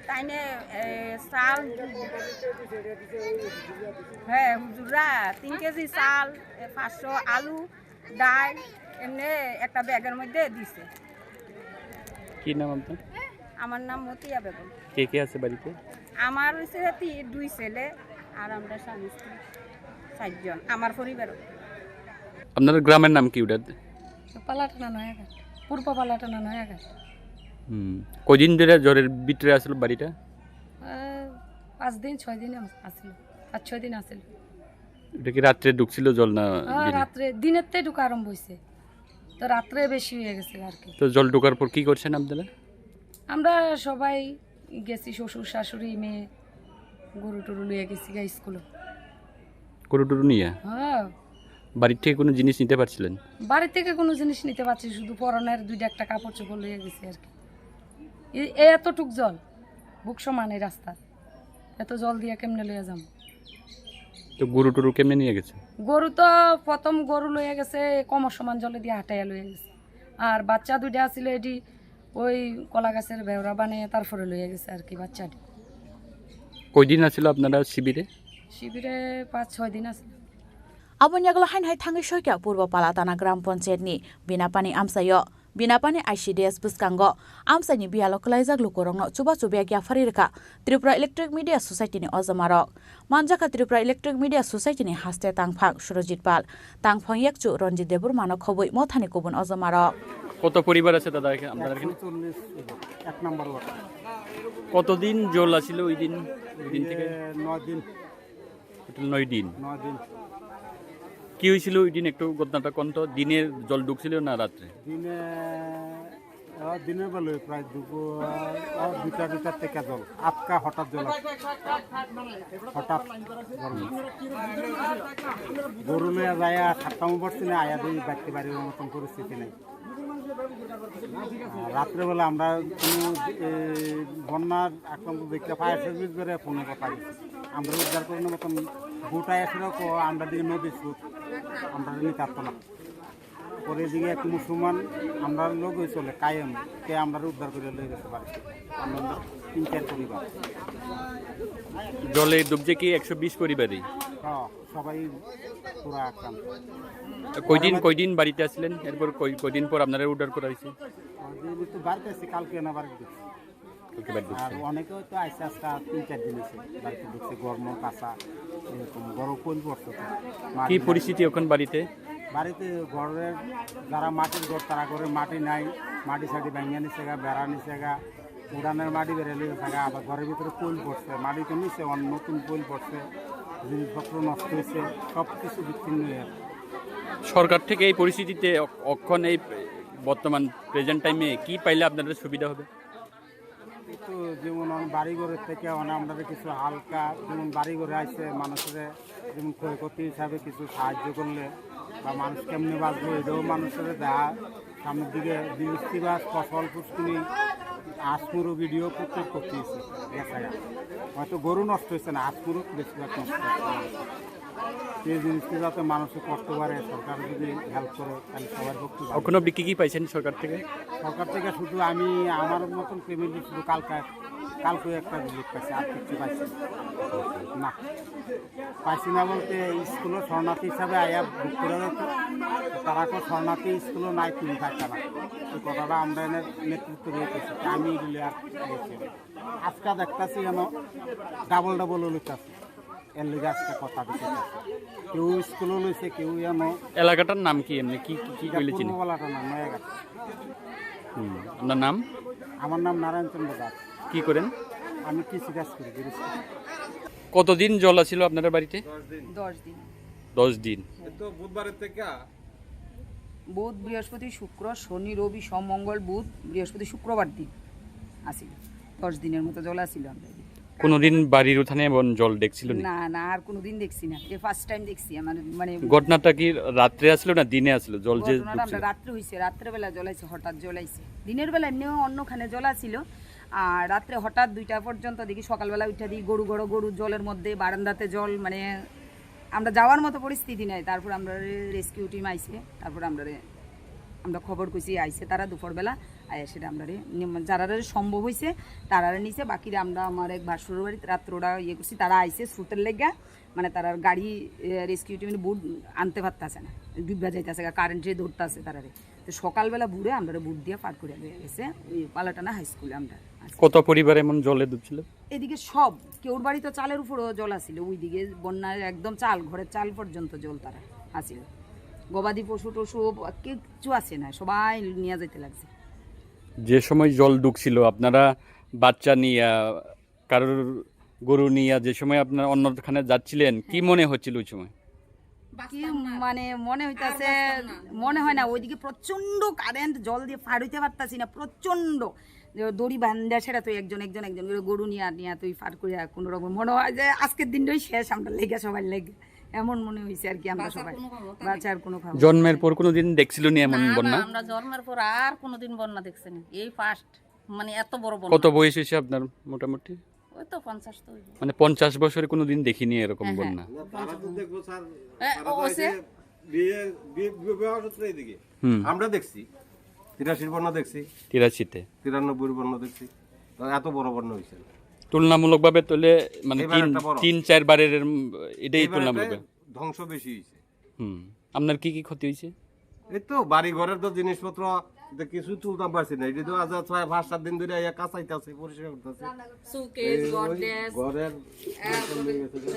তাইনে, এ, চাল, হ্যাঁ, হুজুররা তিন কেজি চাল, এ, পাঁচশো আলু, ডাল, এমনি একটা ব্যাগের মধ্যে দিছে। কি নাম আপনার? আমার নাম মতিয়া বেগম। কে কে আছে বাড়িতে? আমার হইছে তি-, দুই ছেলে আর আমরা স্বামী স্ত্রী চারজন আমার পরিবার। আপনার গ্রামের নাম কি ওটা? পালাটানা নয়াঘাট, পূর্ব পালাটানা নয়াঘাট। হুম। কয়দিন ধরে জ্বরের ভিতরে আসলো বাড়িটা? আহ, পাঁচ দিন, ছয় দিন আম-, আসলো, পাঁচ ছয় দিন আসলো। এটা কি রাত্রে ঢুকছিল জল না হ্যাঁ, দিনে? রাত্রে, দিনেরতে ঢুকা আরম্ভ হইছে। তো রাত্রে বেশি হয়ে গেছে আর কি। তো জল ঢোকার পর কি করছেন আপনারা? আমরা সবাই গেছি, শ্বশুর, শাশুড়ি, মেয়ে, গরু টরু লইয়া গেছি গা স্কুলে। গরু টরু নিয়ে? হ্যাঁ। বাড়ির থেকে কোনো জিনিস নিতে পারছিলেন? বাড়ি থেকে কোনো জিনিস নিতে পারছি, শুধু পরনের দুইটা একটা কাপড় চোপড় লইয়া গেছি আর কি। এ-, এতটুক জল, বুক সমান এই রাস্তা। এত জল দিয়া কেমনে লইয়া যাম? তো গরু টরু কেমনে নিয়ে গেছে? গরু তো প্রথম গরু লইয়া গেছে, কোমর সমান জলে দিয়া হাঁটাইয়া লইয়া গেছে। আর বাচ্চা দুইটা আছিল, এটি ওই কলা গাছের বেওরা বানিয়ে তারপরে লইয়া গেছে আর কি বাচ্চাটি। কয়দিন আছিল আপনারা শিবিরে? শিবিরে পাঁচ ছয় দিন আছিল। Aboni yagulo haino hai thangwi soikha Purbo Palatana Gram Panchayat ni Binapani amchaio. Binapani I C D S bwskango amchaini biyalo kwlaijak lukurokno chubachu bag yapharwi rwkha Tripura Electronic Media Society ni ojomarok. Manjakha Tripura Electronic Media Society ni haste tangphang Surojit Pal, tangphang yakchu Ranjit Debbarma no khobwi mothani kubun ojomarok. কত পরিবার আছে দাদা এখানে, আপনাদের এখানে? একশো চল্লিশ, এক নম্বর ওয়ার্ড। কতদিন জল আছিল ওই দিন, ওই দিন থেকে? এ, নয় দিন। টোটাল নয় দিন। নয় দিন। কি হয়েছিল ওই দিন, একটু ঘটনাটা কোন তো? দিনে জল ঢুকছিল না রাত্রে? দিনে, আহ, দিনের বেলায় প্রায় দুপুর, আহ, দুইটা, দুইটার থেকে জল। আটকা হঠাৎ জল আসে। হঠাৎ জল আসে। গরু লইয়া যায় আর সাতটা মতো পড়ছি না, আয়া দেখি বাড়তে বাড়ির মতন পরিস্থিতি নেই। রাত্রেবেলা আমরা কোনো, এ, বন্যার আক্রান্ত দেখতে ফায়ার সার্ভিস করে ফোনে কথা বলছি। আমরা উদ্ধার করার মতন গোটায় আসলে আমরা দিকে নদীর স্রোত, আমরা নিতে পারতো না। পরে এদিকে এক মুসলমান আমরা লোক চলে কায়েম, তে আমরা উদ্ধার করে লয়ে গেছে বাড়িতে। আমরা তিন চার পরিবার। জলে ডুবছে কি একশো বিশ পরিবারই? হ্যাঁ, সবাই পুরা আক্রান্ত। কয়দিন, কয়দিন বাড়িতে আসলেন? এরপর কয়, কয়দিন পর আপনারা উদ্ধার করা হয়েছে? কয়দিন তো বাড়িতে আছি, কালকে না বাড়িতে ঢুকছি। কালকে বাড়ি আর ঢুকছেন? অনেকে হয়তো আইসে আজকে তিন চার দিন হয়েছে, বাড়িতে ঢুকছে, গরম, কাঁচা, এরকম বড় কোন পড়ছে তো। মাটি কি নাই। পরিস্থিতি এখন বাড়িতে? বাড়িতে ঘরের যারা মাটির ঘর, তারা ঘরে মাটি নাই, মাটি সাটি ভাঙিয়া নিছে গা, বেড়া নিছে গা, উড়ানের মাটি বেড়ে নিয়ে থাকে, আবার ঘরের ভিতরে কোইল পড়ছে, মাটি তো নিচে অন-, নতুন কোইল পড়ছে, জিনিসপত্র নষ্ট হয়েছে, সব কিছু বিচ্ছিন্ন হয়ে গেছে। সরকার থেকে এই পরিস্থিতিতে অ-, অক্ষণ এই বর্তমান প্রেজেন্ট টাইমে কি পাইলে আপনাদের সুবিধা হবে? এই তো যেমন অন-, বাড়ি ঘরের থেকে অন-, আমরা কিছু হালকা, যেমন বাড়ি ঘরে আইছে মানুষের যেমন ক্ষয়ক্ষতি হিসাবে কিছু সাহায্য করলে বা মানুষ কেমনে বাঁচবো, এটাও মানুষের দেখা সামনের দিকে বৃষ্টিপাত, ফসল, পুষ্কুনি, আসমুরো ভিডিও করতে করতে গেছে গা। হয়তো গরু নষ্ট হয়েছে না, আসমুরো বেশিরভাগ নষ্ট হয়েছে। এই জিনিসটা যাতে মানুষের করতে পারে, সরকার যদি হেল্প করে, তাহলে সবার পক্ষে ভালো। অখনো বিক্রি কি পাইছেন সরকার থেকে? সরকার থেকে শুধু আমি আমার মতন ফ্যামিলি শুধু কালকা কালকে একটা রিলিফ পাইছে, আর কিছু পাইছে না। না, পাইছি না বলতে স্কুলে শরণার্থী হিসাবে আয়া বুক করে দিত। তারা তো শরণার্থী স্কুলে নাই, তুমি থাকতে না। এই কথাটা আমরা এনে নেতৃত্ব দিয়ে করছি, তা আমি এগুলি আর বলছি না। আজকে দেখতাছি যেন ডাবল ডাবল লইতাছে, এর লিগে আজকে কথা দিতে চাচ্ছি। কেউ স্কুলে লইছে, কেউ এমন এলাকাটার নাম কি? এমনি কি কি কি কইলে চিনি? পূর্ববালাটা না, নয়াঘাট। হুম। আপনার নাম? আমার নাম নারায়ণ চন্দ্র দাস। কি করেন? আমি কৃষি কাজ করি, গৃহস্থ। কতদিন জল আছিল আপনার বাড়িতে? দশ দিন। দশ দিন। এ তো বুধবারের থেকে। বুধ, বৃহস্পতি, শুক্র, শনি, রবি, সোম, মঙ্গল, বুধ, বৃহস্পতি, শুক্রবার দিন আছিল। দশ দিনের মতো জল আছিল আমরা এদিকে। কোনোদিন বাড়ির উঠানে এমন জল দেখছিল নি? না, না, আর কোনোদিন দেখছি না। এ ফার্স্ট টাইম দেখছি আমার, মানে, ঘটনাটা কি রাত্রে আসলো না দিনে আসলো? জল যে ঘটনাটা আমরা ঢুকছিল? রাত্রে হইছে, রাত্রেবেলা জল আইছে, হঠাৎ জল আইছে। দিনের বেলা এমনিও অন্যখানে জল আছিল, আর রাত্রে হঠাৎ দুইটা পর্যন্ত দেখি, সকালবেলা উঠে দেখি গরু, গরু, গরু জলের মধ্যে, বারান্দাতে জল, মানে, আমরা যাওয়ার মতো পরিস্থিতি নাই। তারপর আমরা রেস্কিউ টিম আইছে, তারপর আমরা, আমরা খবর কইছি, আইছে তারা দুপুরবেলা, আয়া সেটা আমরা, যারা সম্ভব হইছে তারা নিছে, বাকিরা আমরা আমার এক ভাসুর বাড়িতে রাত্রে ওরা ইয়ে করছি, তারা আইছে স্রোতের লেগা, মানে, তারা গাড়ি, এ, রেস্কিউ টিমের বুট আনতে পারতাছে না, ডুববা যাইতাছে, কারেন্টে ধরতাছে তারারে। তো সকালবেলা ভোরে আমরা বুট দিয়ে পার করে লইয়া গেছে ওই পালাটানা হাই স্কুলে আমরা আছি। কত পরিবার এমন জলে ডুবছিল? এদিকে সব, কেউর বাড়ি তো চালের উপরেও জল আছিল, ওইদিকে বন্যায় একদম চাল, ঘরের চাল পর্যন্ত জল তারা আছিল। গবাদি পশু টশু কিচ্ছু আছে না, সবাই নিয়ে যাইতে লাগছে। যে সময় জল ঢুকছিল, আপনারা বাচ্চা নিয়ে, কারোর গরু নিয়ে যে সময় আপনারা অন্যখানে যাচ্ছিলেন, কি হ্যাঁ। মনে হচ্ছিল ওই সময়? কি মানে মনে হইতাছে, মনে হয় না, ওইদিকে প্রচন্ড কারেন্ট, জল দিয়ে পার হইতে পারতাছি না, প্রচন্ড যে দড়ি বান্ধা, সেটা তো একজন, একজন, একজন করে গরু নিয়ে আর নিয়ে তুই পার করে আর কোনো রকম মনে হয় যে আজকের দিনটাই শেষ, আমরা লেগে সবাই লেগে, এমন মনে হইছে আর কি। আমরা বাঁচার সবাই কোনো ক্ষমতা নাই। বাঁচার কোনো ক্ষমতা জন্মের নাই। পর কোনোদিন দেখছিল নি এমন না, না, বন্যা? আমরা জন্মের পর আর কোনোদিন বন্যা দেখছি না, এই ফার্স্ট। মানে, এত বড় বন্যা। কত বয়স হয়েছে আপনার মোটামুটি? ওই তো পঞ্চাশ তো হইব। মানে, পঞ্চাশ বছরে কোনোদিন দেখিনি এরকম হ্যাঁ, হ্যাঁ। বন্যা। না, তারা তো দেখবো, স্যার, হ্যাঁ, তারা ও তো ওসে এসে বিয়ে, বিয়ে, বিবাহ সূত্রে এদিকে। হুম। আমরা দেখছি, তিরাশির বন্যা দেখছি। তিরাশিতে? তিরানব্বইর বন্যা দেখছি। তো এত বড় বন্যা হয়েছে না। তুলনামূলকভাবে তাহলে, মানে, এবার তিন, একটা বড়। তিন চার বারের এরম, এটাই এবার তুলনামূলক। একটা ধ্বংস বেশি হয়েছে। হুম। আপনার কি কি ক্ষতি হয়েছে? এই তো বাড়ি ঘরের তো জিনিসপত্র, তো কিছু তুলতাম পারছি না। এটা তো আজ ছয়, পাঁচ, সাত দিন ধরে আইয়া কাঁচাইতাছে, পরিষ্কার করতেছে। শোকেস, এই ওই গডরেজ, ঘরের এরপরে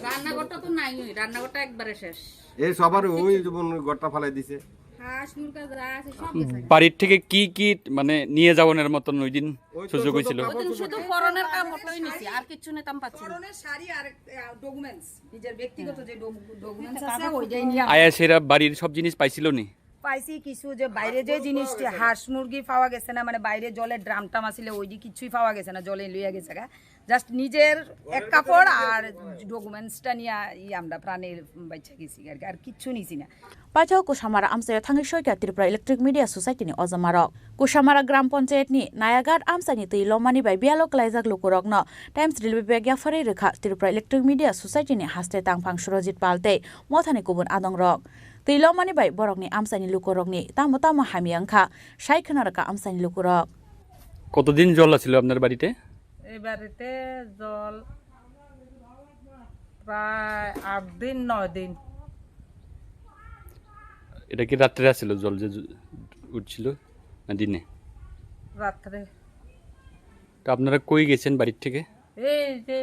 রান্নাঘরটা তো নাই, ওই রান্নাঘরটা একবারে শেষ। এই সবার ওই যেমন ঘরটা ফালাই দিছে। হাঁস, মুরগা যা আছে সব গেছে। বাড়ির থেকে কি কি, মানে, নিয়ে যাওয়ানোর মতন ওই দিন ওই তো সুযোগ ছোট হয়েছিল? ওই দিন শুধু পরনের কাপড়টাই নিছি, আর কিচ্ছু নিতাম পারছি না। পরনের শাড়ি আর, আহ, ডকুমেন্টস, নিজের ব্যক্তিগত যে ডকু-, ডকুমেন্টস আছে, ওইটাই নিয়ে আমরা আয়া সেরা বাড়ির সব জিনিস পাইছিল নি? পাইছি কিছু, যে বাইরে যে জিনিসটি, হাঁস মুরগি পাওয়া গেছে না, মানে, বাইরে জলের ড্রাম টাম আছিল, ওই যে কিছুই পাওয়া গেছে না, জলে লইয়া গেছে গা। জাস্ট নিজের এক কাপড় আর ডকুমেন্টসটা নিয়ে ই আমরা প্রাণে বাইচা গেছি আর কি, আর কিচ্ছু নিছি না। Paithak Kusamara amchaio thangwi soikha Tripura Electric Media Society ni ojamarok. Kusamara Gram Panchayat ni Nayagat amchaini twi lomani bai biyalo klaijak lukurokno Times Relief Bag yapharwi rwkha Tripura Electric Media Society ni haste tangphang Surojit Pal tei mothani kubun adongrok. Twi lomani bai borokni amchaini lukurokni tamo tamo hamya wngkha, sai khwna rwkha amchaini lukurok. কতদিন জল আছিল আপনার বাড়িতে? এই বাড়িতে জল প্রায় আট দিন, নয় দিন। এটা কি রাত্রে আছিল জল যে জু-, উঠছিল না দিনে? রাত্রে। তো আপনারা কই গেছেন বাড়ির থেকে? এই যে,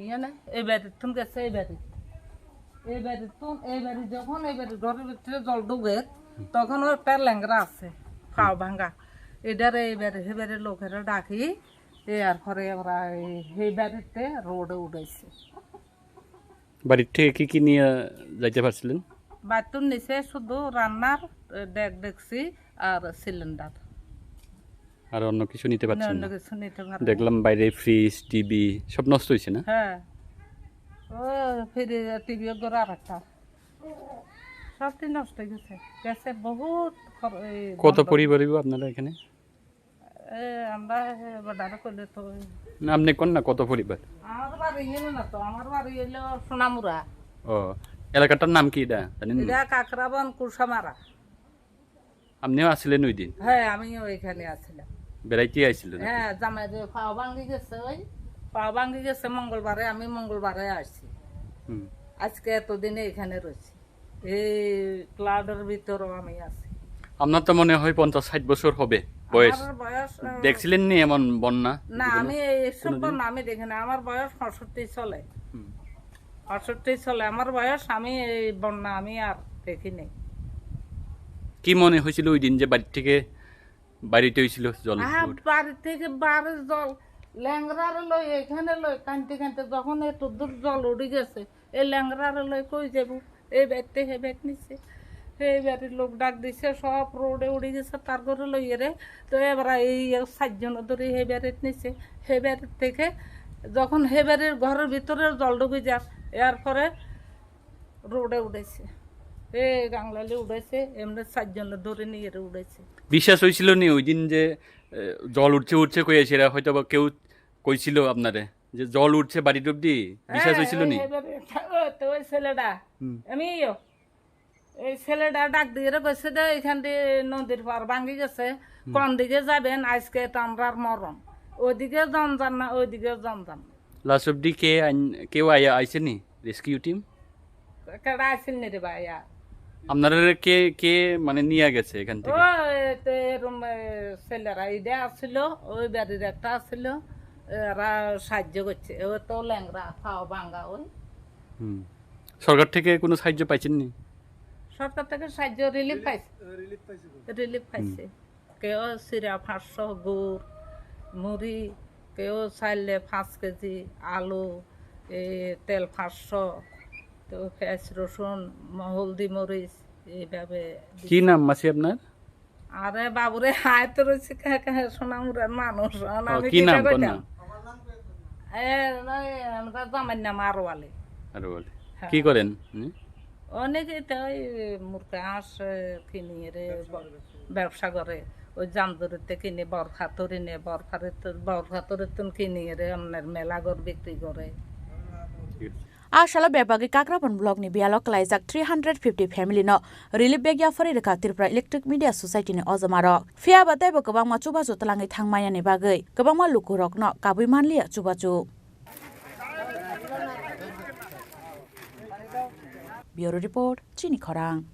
ইয়ে না, এই বাড়ির থুন গেছে এই বাড়ি। এই বাড়ির থুন, এই বাড়ি যখন এই বাড়ির ঘরের ভিতরে জল ঢুকে, তখন ওর একটা ল্যাংড়া আছে, পাও ভাঙা। এটারে এই বাড়ি, সে বাড়ির লোকেরা ডাকি, এ আর পরে ওরা এই, সেই বাড়িতে রোডে উঠাইছে। বাড়ির থেকে কি কি নিয়ে যাইতে পারছিলেন? বাথরুম নিচে শুধু রান্নার, এ, ডেক ডেকচি আর সিলিন্ডার। আর অন্য কিছু নিতে পারছেন অন্য না? কিছু নিতে পারবো না। দেখলাম বাইরে ফ্রিজ, টিভি সব নষ্ট হয়েছে না? হ্যাঁ। ও ফ্রিজ, টিভি ওগুলো আর একটা। সবটি নষ্ট হয়ে গেছে। গেছে বহুত খর-, এই কত বন্ধ। পরিবার হইব আপনারা এখানে? এ, আমরা এ, বর্ডারে করলে তো ওই না, আপনি কোন না, কত পরিবার? আমার বাড়ি এলো না তো, আমার বাড়ি এলো সোনামুড়া। ও, এলাকাটার নাম কি এটা জানেন? এটা কাকরাবন কুসামারা। আপনিও আসছিলেন ওই দিন? হ্যাঁ, আমিও এখানে আছিলাম। বেড়াইতে আইছিলেন নাকি? হ্যাঁ, জামাই যে পাও ভাঙি গেছে ওই। পা ভাঙি গেছে মঙ্গলবারে, আমি মঙ্গলবারে আসছি। হুম। আজকে এতদিনে এখানে রয়েছি। এই ফ্লাডের ভিতরেও আমি আছি। আপনার তো মনে হয় পঞ্চাশ ষাট বছর হবে বয়স। আমার বয়স, আহ, দেখছিলেন নি এমন বন্যা না, জীবনে? আমি এই সব কোনোদিন? বন্যা আমি দেখি না। আমার বয়স পঁয়ষট্টি চলে। হুম। পঁয়ষট্টি চলে আমার বয়স, আমি এই বন্যা আমি আর দেখি নাই। কি মনে হয়েছিল ওই দিন যে বাড়ি থেকে বাড়িতে হয়েছিল জল আহা, উঠে? বাড়ি থেকে বাড়ির জল, ল্যাংড়ারে লই, এখানে লই, কানতে কানতে যখন এত দূর জল উঠে গেছে, এই ল্যাংড়ারে লই কই যাবো? এই বাড়িতে হে ব্যাগ নিছে, এই বাড়ির লোক ডাক দিছে, সব রোডে উঠে গেছে, তার ঘরে লইয়ে রে। তো এবার এই চারজন ধরে হে বাড়িতে নিছে, হে বাড়ির থেকে যখন হে বাড়ির ঘরের ভিতরে জল ঢুকে যার, এরপরে রোডে উঠেছে, এ গাংলালি উঠেছে, এমনি চারজন ধরে নিয়ে রে উঠেছে। বিশ্বাস হয়েছিল নি ওই দিন যে, এ, জল উঠছে উঠছে কই আছে, এরা হয়তো বা কেউ কইছিল আপনারে যে জল উঠছে বাড়ির অব্দি? বিশ্বাস হ্যাঁ, হয়েছিল ওই নি? এবারে, ও তো ওই ছেলেটা, হুম। আমিও, এই ছেলেটা ডাক দিয়ে রে কইছে যে এখান দিয়ে নদীর পার ভাঙি গেছে, হুম। কোন দিকে যাবেন? আজকে তো আমরার মরণ, ওইদিকে জন যান না, ওইদিকে জন যান না। লাস্ট অব্দি কে আইন-, কেউ আইয়া আইছে নি রেস্কিউ টিম? কেডা আছিল নি রে ভাইয়া? আপনারা কে, কে মানে নিয়ে গেছে এখান থেকে? ও, এ, তে এরম, এ, ছেলেরা ইডে আছিল, ওই বাড়ির একটা আছিল, এরা সাহায্য করছে। ও তো ল্যাংড়া, পাও ভাঙা ওই। হুম। সরকার থেকে কোনো সাহায্য পাইছেন নি? সরকার থেকে সাহায্য, রিলিফ পাইছে। রিলিফ পাইছে। রিলিফ হুম। পাইছে। কেউ চিরা পাঁচশো, গুড়, মুড়ি, কেউ চাইলে পাঁচ কেজি, আলু, এ, তেল পাঁচশো, তো পেঁয়াজ, রসুন, ম-, হলদি, মরিচ, এইভাবে কি দিছে। নাম মাসি আপনার? আরে বাবুরে, হায় তো রয়েছে কে-, কে-, সোনামুড়ার মানুষ, আর ও, আমি কি কিতা নাম, কোন কইতাম? নাম? এ, নয়, আমরা জামাইর নাম আরোয়ালি। আরোয়ালি। হ্যাঁ। কি করেন উনি? অনেকে তো ওই মুরগা হাঁস, এ, কিনিয়ে রে, ব্যবসা ব-, করে, ব্যবসা। ব্যবসা করে। ওই জামদুরিতে কিনে, বরখাতুরি নে, বরখারে তো, বরখাতুরি তুন কিনিয়ে রে, আপনার মেলা ঘর বিক্রি করে। ঠিক আছে। A salo bebagwi Kakrapon block ni biyalo klaijak three hundred fifty family no relief bag yapharwi rwkha Tripura Electric Media Society ni ojoma rok. Phiya ba teibo kwbangma chubachu twlangwi thang manya ni bagwi kwbangma luku rok no kabwi manliya chubachu. Bureau Report, Chini Khorang.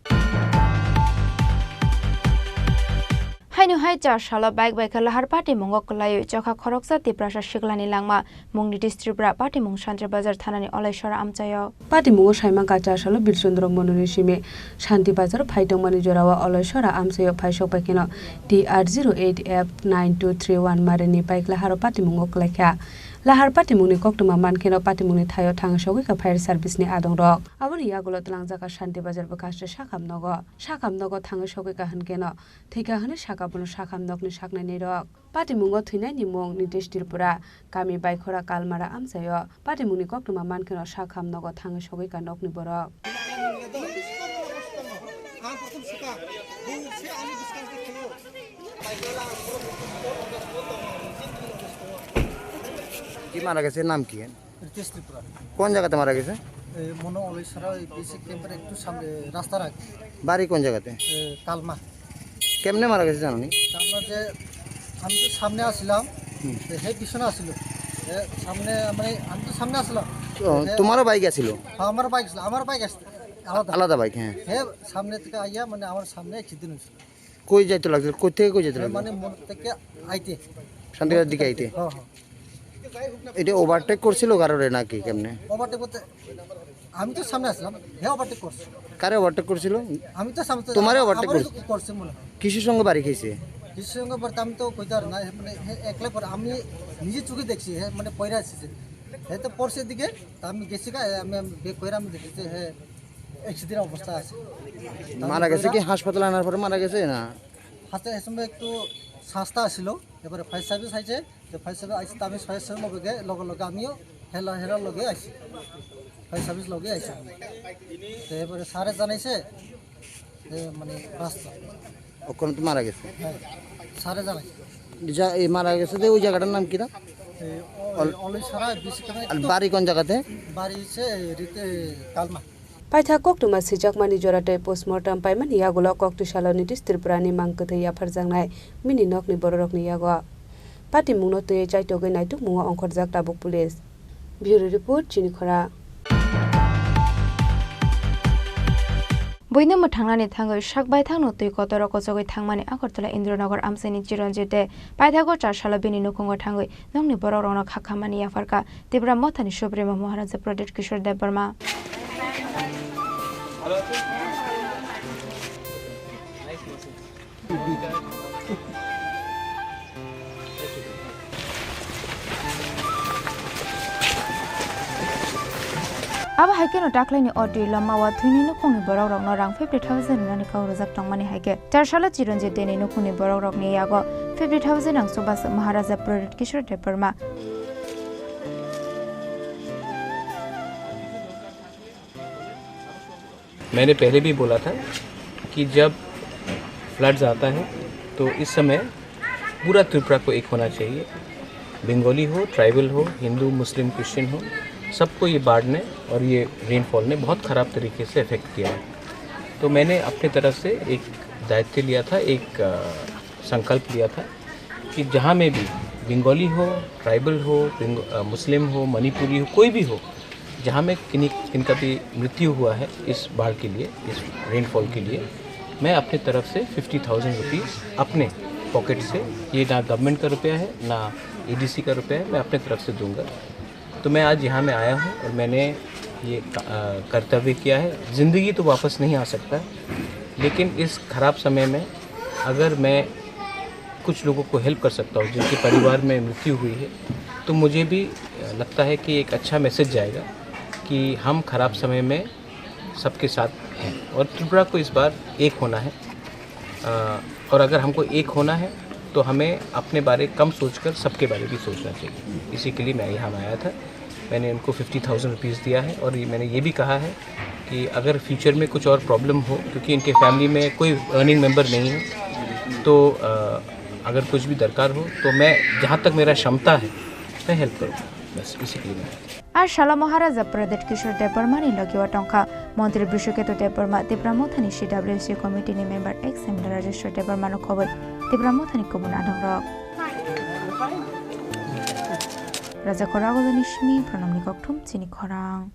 Haino hai char salo bike bai khe lahar patimungo kwlaiwi chokha khoroksa Tiprasa siklani langma mung Nitish Tripura, patimung Santri Bazar thanani Olaisora amchaio. Patimungo saimangkha char salo Birchandra Mononi simi Shanti Bazar phaitongmani jorao Olaisora amchaio phaisok bai kheno T R zero eight F nine two three one marini bike laharo patimungo kwlaikha. Lahar patimungni koktwma mankheno patimungni thaio thangwi sogwikha fire service ni adongrok. Aboni yagulo twlangjakha Shanti Bazar bwkhaste sakham nogo. Sakham nogo thangwi sogwikha hwnkeno thwikha hwnwi sakha bono sakham nokni saknainirok. Patimungo thwinaini mung Nitish Tripura, kami Baikhora Kalmara amchaio. Patimungni koktwma mankheno sakham nogo thangwi sogwikha nokni borok. কি মারা গেছে, নাম কি? রিতেশ ত্রিপুরা। কোন জায়গাতে মারা গেছে? এই মনো অলেশ্বরা, এই বেসিক ক্যাম্পের একটু সামনে, রাস্তার আগে। বাড়ি কোন জায়গাতে? এ, কালমা। কেমনে মারা গেছে জানো নি? কালমা যে আমি তো সামনে আসছিলাম, হুম। তো হে পিছনে আসছিল। এ, সামনে, মানে, আমি তো সামনে আসছিলাম। ও, হে, তোমারও বাইক আছিল? হ্যাঁ, আমার বাইক ছিল, আমার বাইক আসছে। আলাদা। আলাদা বাইক, হ্যাঁ। হে সামনে থেকে আইয়া, মানে, আমার সামনে অ্যাক্সিডেন্ট হয়েছিল। কই যাইতে লাগছিল? কই থেকে কই যাইতে হে লাগছিল? মানে, মোড় থেকে আইতে। শান্তিবাজার দিকে আইতে? হ্যাঁ, হ্যাঁ। এটা ওভারটেক করছিল কারোরে নাকি কেমনে? ওভারটেক বলতে আমি তো সামনে আসলাম, হে ওভারটেক করছে। কারে ওভারটেক করছিল? আমি তো সামনে তো তোমারে আমারই ওভারটেক তো করছে? করছে মনে হয়। কিসের সঙ্গে বাড়ি খেয়েছে? কিসের সঙ্গে বলতে আমি তো কইতে পারি না, মানে হে একলা পড়ে, আমি নিজে চোখে দেখছি, হে মানে পয়রা এসেছে। হে তো পড়ছে দিকে, তা আমি গেছি গা, আমি, আমি বেক করে আমি দেখেছি, হে অ্যাক্সিডেন্ট অবস্থা আছে। মারা গেছে কি হাসপাতালে আনার পরে মারা গেছে না? হাতে এ সময় একটু সস্তা ছিল, এবারে ফায়ার সার্ভিস আইছে, তো ফায়ার সার্ভিস আইছে, তো আমি ফায়ার সার্ভিস লগে, লগে, লগে আমিও হেলা, হেলার লগে আইছি, ফায়ার সার্ভিস লগে আইছি আমি। তো এবারে স্যারে জানাইছে, এ, মানে, রাস্তা। ওখানে তো মারা গেছে। হ্যাঁ, স্যারে জানাইছে। যা, এই মারা গেছে যে ওই জায়গাটার নাম কি না? এই অ-, অল-, অলেশ্বরা বিসি ক্যাম্পের আর একটু বাড়ি কোন জায়গাতে? বাড়ি হচ্ছে এই রিতে-, কালমা। Paitha koktwma swijakmani jora tei postmortem paimani yagulo koktwsalo Nitish Tripurani mang kwthwi yapharjaknai bini nokni bororokni yago. Patimungno twiwi chaitogwi naitukmungo ongkhorjak tabuk police. Bureau report, Chini Khorang. Buino mwthangnani thangwi sak baithangno twi kotoro kochogwi thangmani Agartala Indranagar amchaini Chiranjit de paithago char salo bini nukhungo thangwi nokni borokrokno khakhamani yapharkha Tipra Mothani Supremo Maharaja Pradyut Kishore Debbarma. Abo hai kheno taklaini o twi lama o thwini nukhungni borokrokno rang fifty thousand rwnani kok rwjak tongmani hai khe char salo Chiranjit deni nukhungni borokrokni yago fifty thousand rang chubaswk Maharaja Pradyut Kishore Debbarma. मैंने पहले भी बोला था कि जब फ्लड्स आता है तो इस समय पूरा त्रिपुरा को एक होना चाहिए। बंगाली हो, ट्राइबल हो, हिंदू, मुस्लिम, क्रिश्चियन हो, सबको ये बाढ़ ने और ये रेनफॉल ने बहुत ख़राब तरीके से अफेक्ट किया है। तो मैंने अपने तरफ से एक दायित्व लिया था, एक, अ, संकल्प लिया था कि जहाँ में भी बंगाली हो, ट्राइबल हो, बंग-, अ, मुस्लिम हो, मणिपुरी हो, कोई भी हो, जहाँ में किन्हीं, किनका भी मृत्यु हुआ है इस बाढ़ के लिए, इस रेनफॉल के लिए, मैं अपने तरफ से फिफ्टी थाउजेंड रुपीज़ अपने पॉकेट से, ये ना गवर्नमेंट का रुपया है, ना एडीसी का रुपया है, मैं अपने तरफ से दूंगा। तो मैं आज यहाँ में आया हूँ और मैंने ये का-, अ, कर्तव्य किया है। ज़िंदगी तो वापस नहीं आ सकता, लेकिन इस ख़राब समय में अगर मैं कुछ लोगों को हेल्प कर सकता हूँ, जिनके परिवार में मृत्यु हुई है, तो मुझे भी, अ, लगता है कि एक अच्छा मैसेज जाएगा कि हम ख़राब समय में सबके साथ हैं और त्रिपुरा को इस बार एक होना है। अ, और अगर हमको एक होना है, तो हमें अपने बारे कम सोचकर सबके बारे भी सोचना चाहिए। इसी के लिए मैं यहाँ आया था। मैंने उनको फिफ्टी थाउजेंड रुपीज़ दिया है और ये, मैंने ये भी कहा है कि अगर फ्यूचर में कुछ और प्रॉब्लम हो, क्योंकि इनके फैमिली में कोई अर्निंग मेंबर नहीं है, तो, अ, अगर कुछ भी दरकार हो, तो मैं, जहाँ तक मेरा क्षमता है, मैं हेल्प करूँगा। बस इसी के लिए मैं आया था। A salo Maharaja Pradyut Kishore Debbarma ni logi o tongkha Montri Brishaketu Debbarma, Tipra Mothani C W C committee ni member ex M L A Rajeshwar Debbarma no khobwi Tipra Mothani kubun adongrok. Raja Khorang Agulani simi Pranamni Kokthum, Chini Khorang.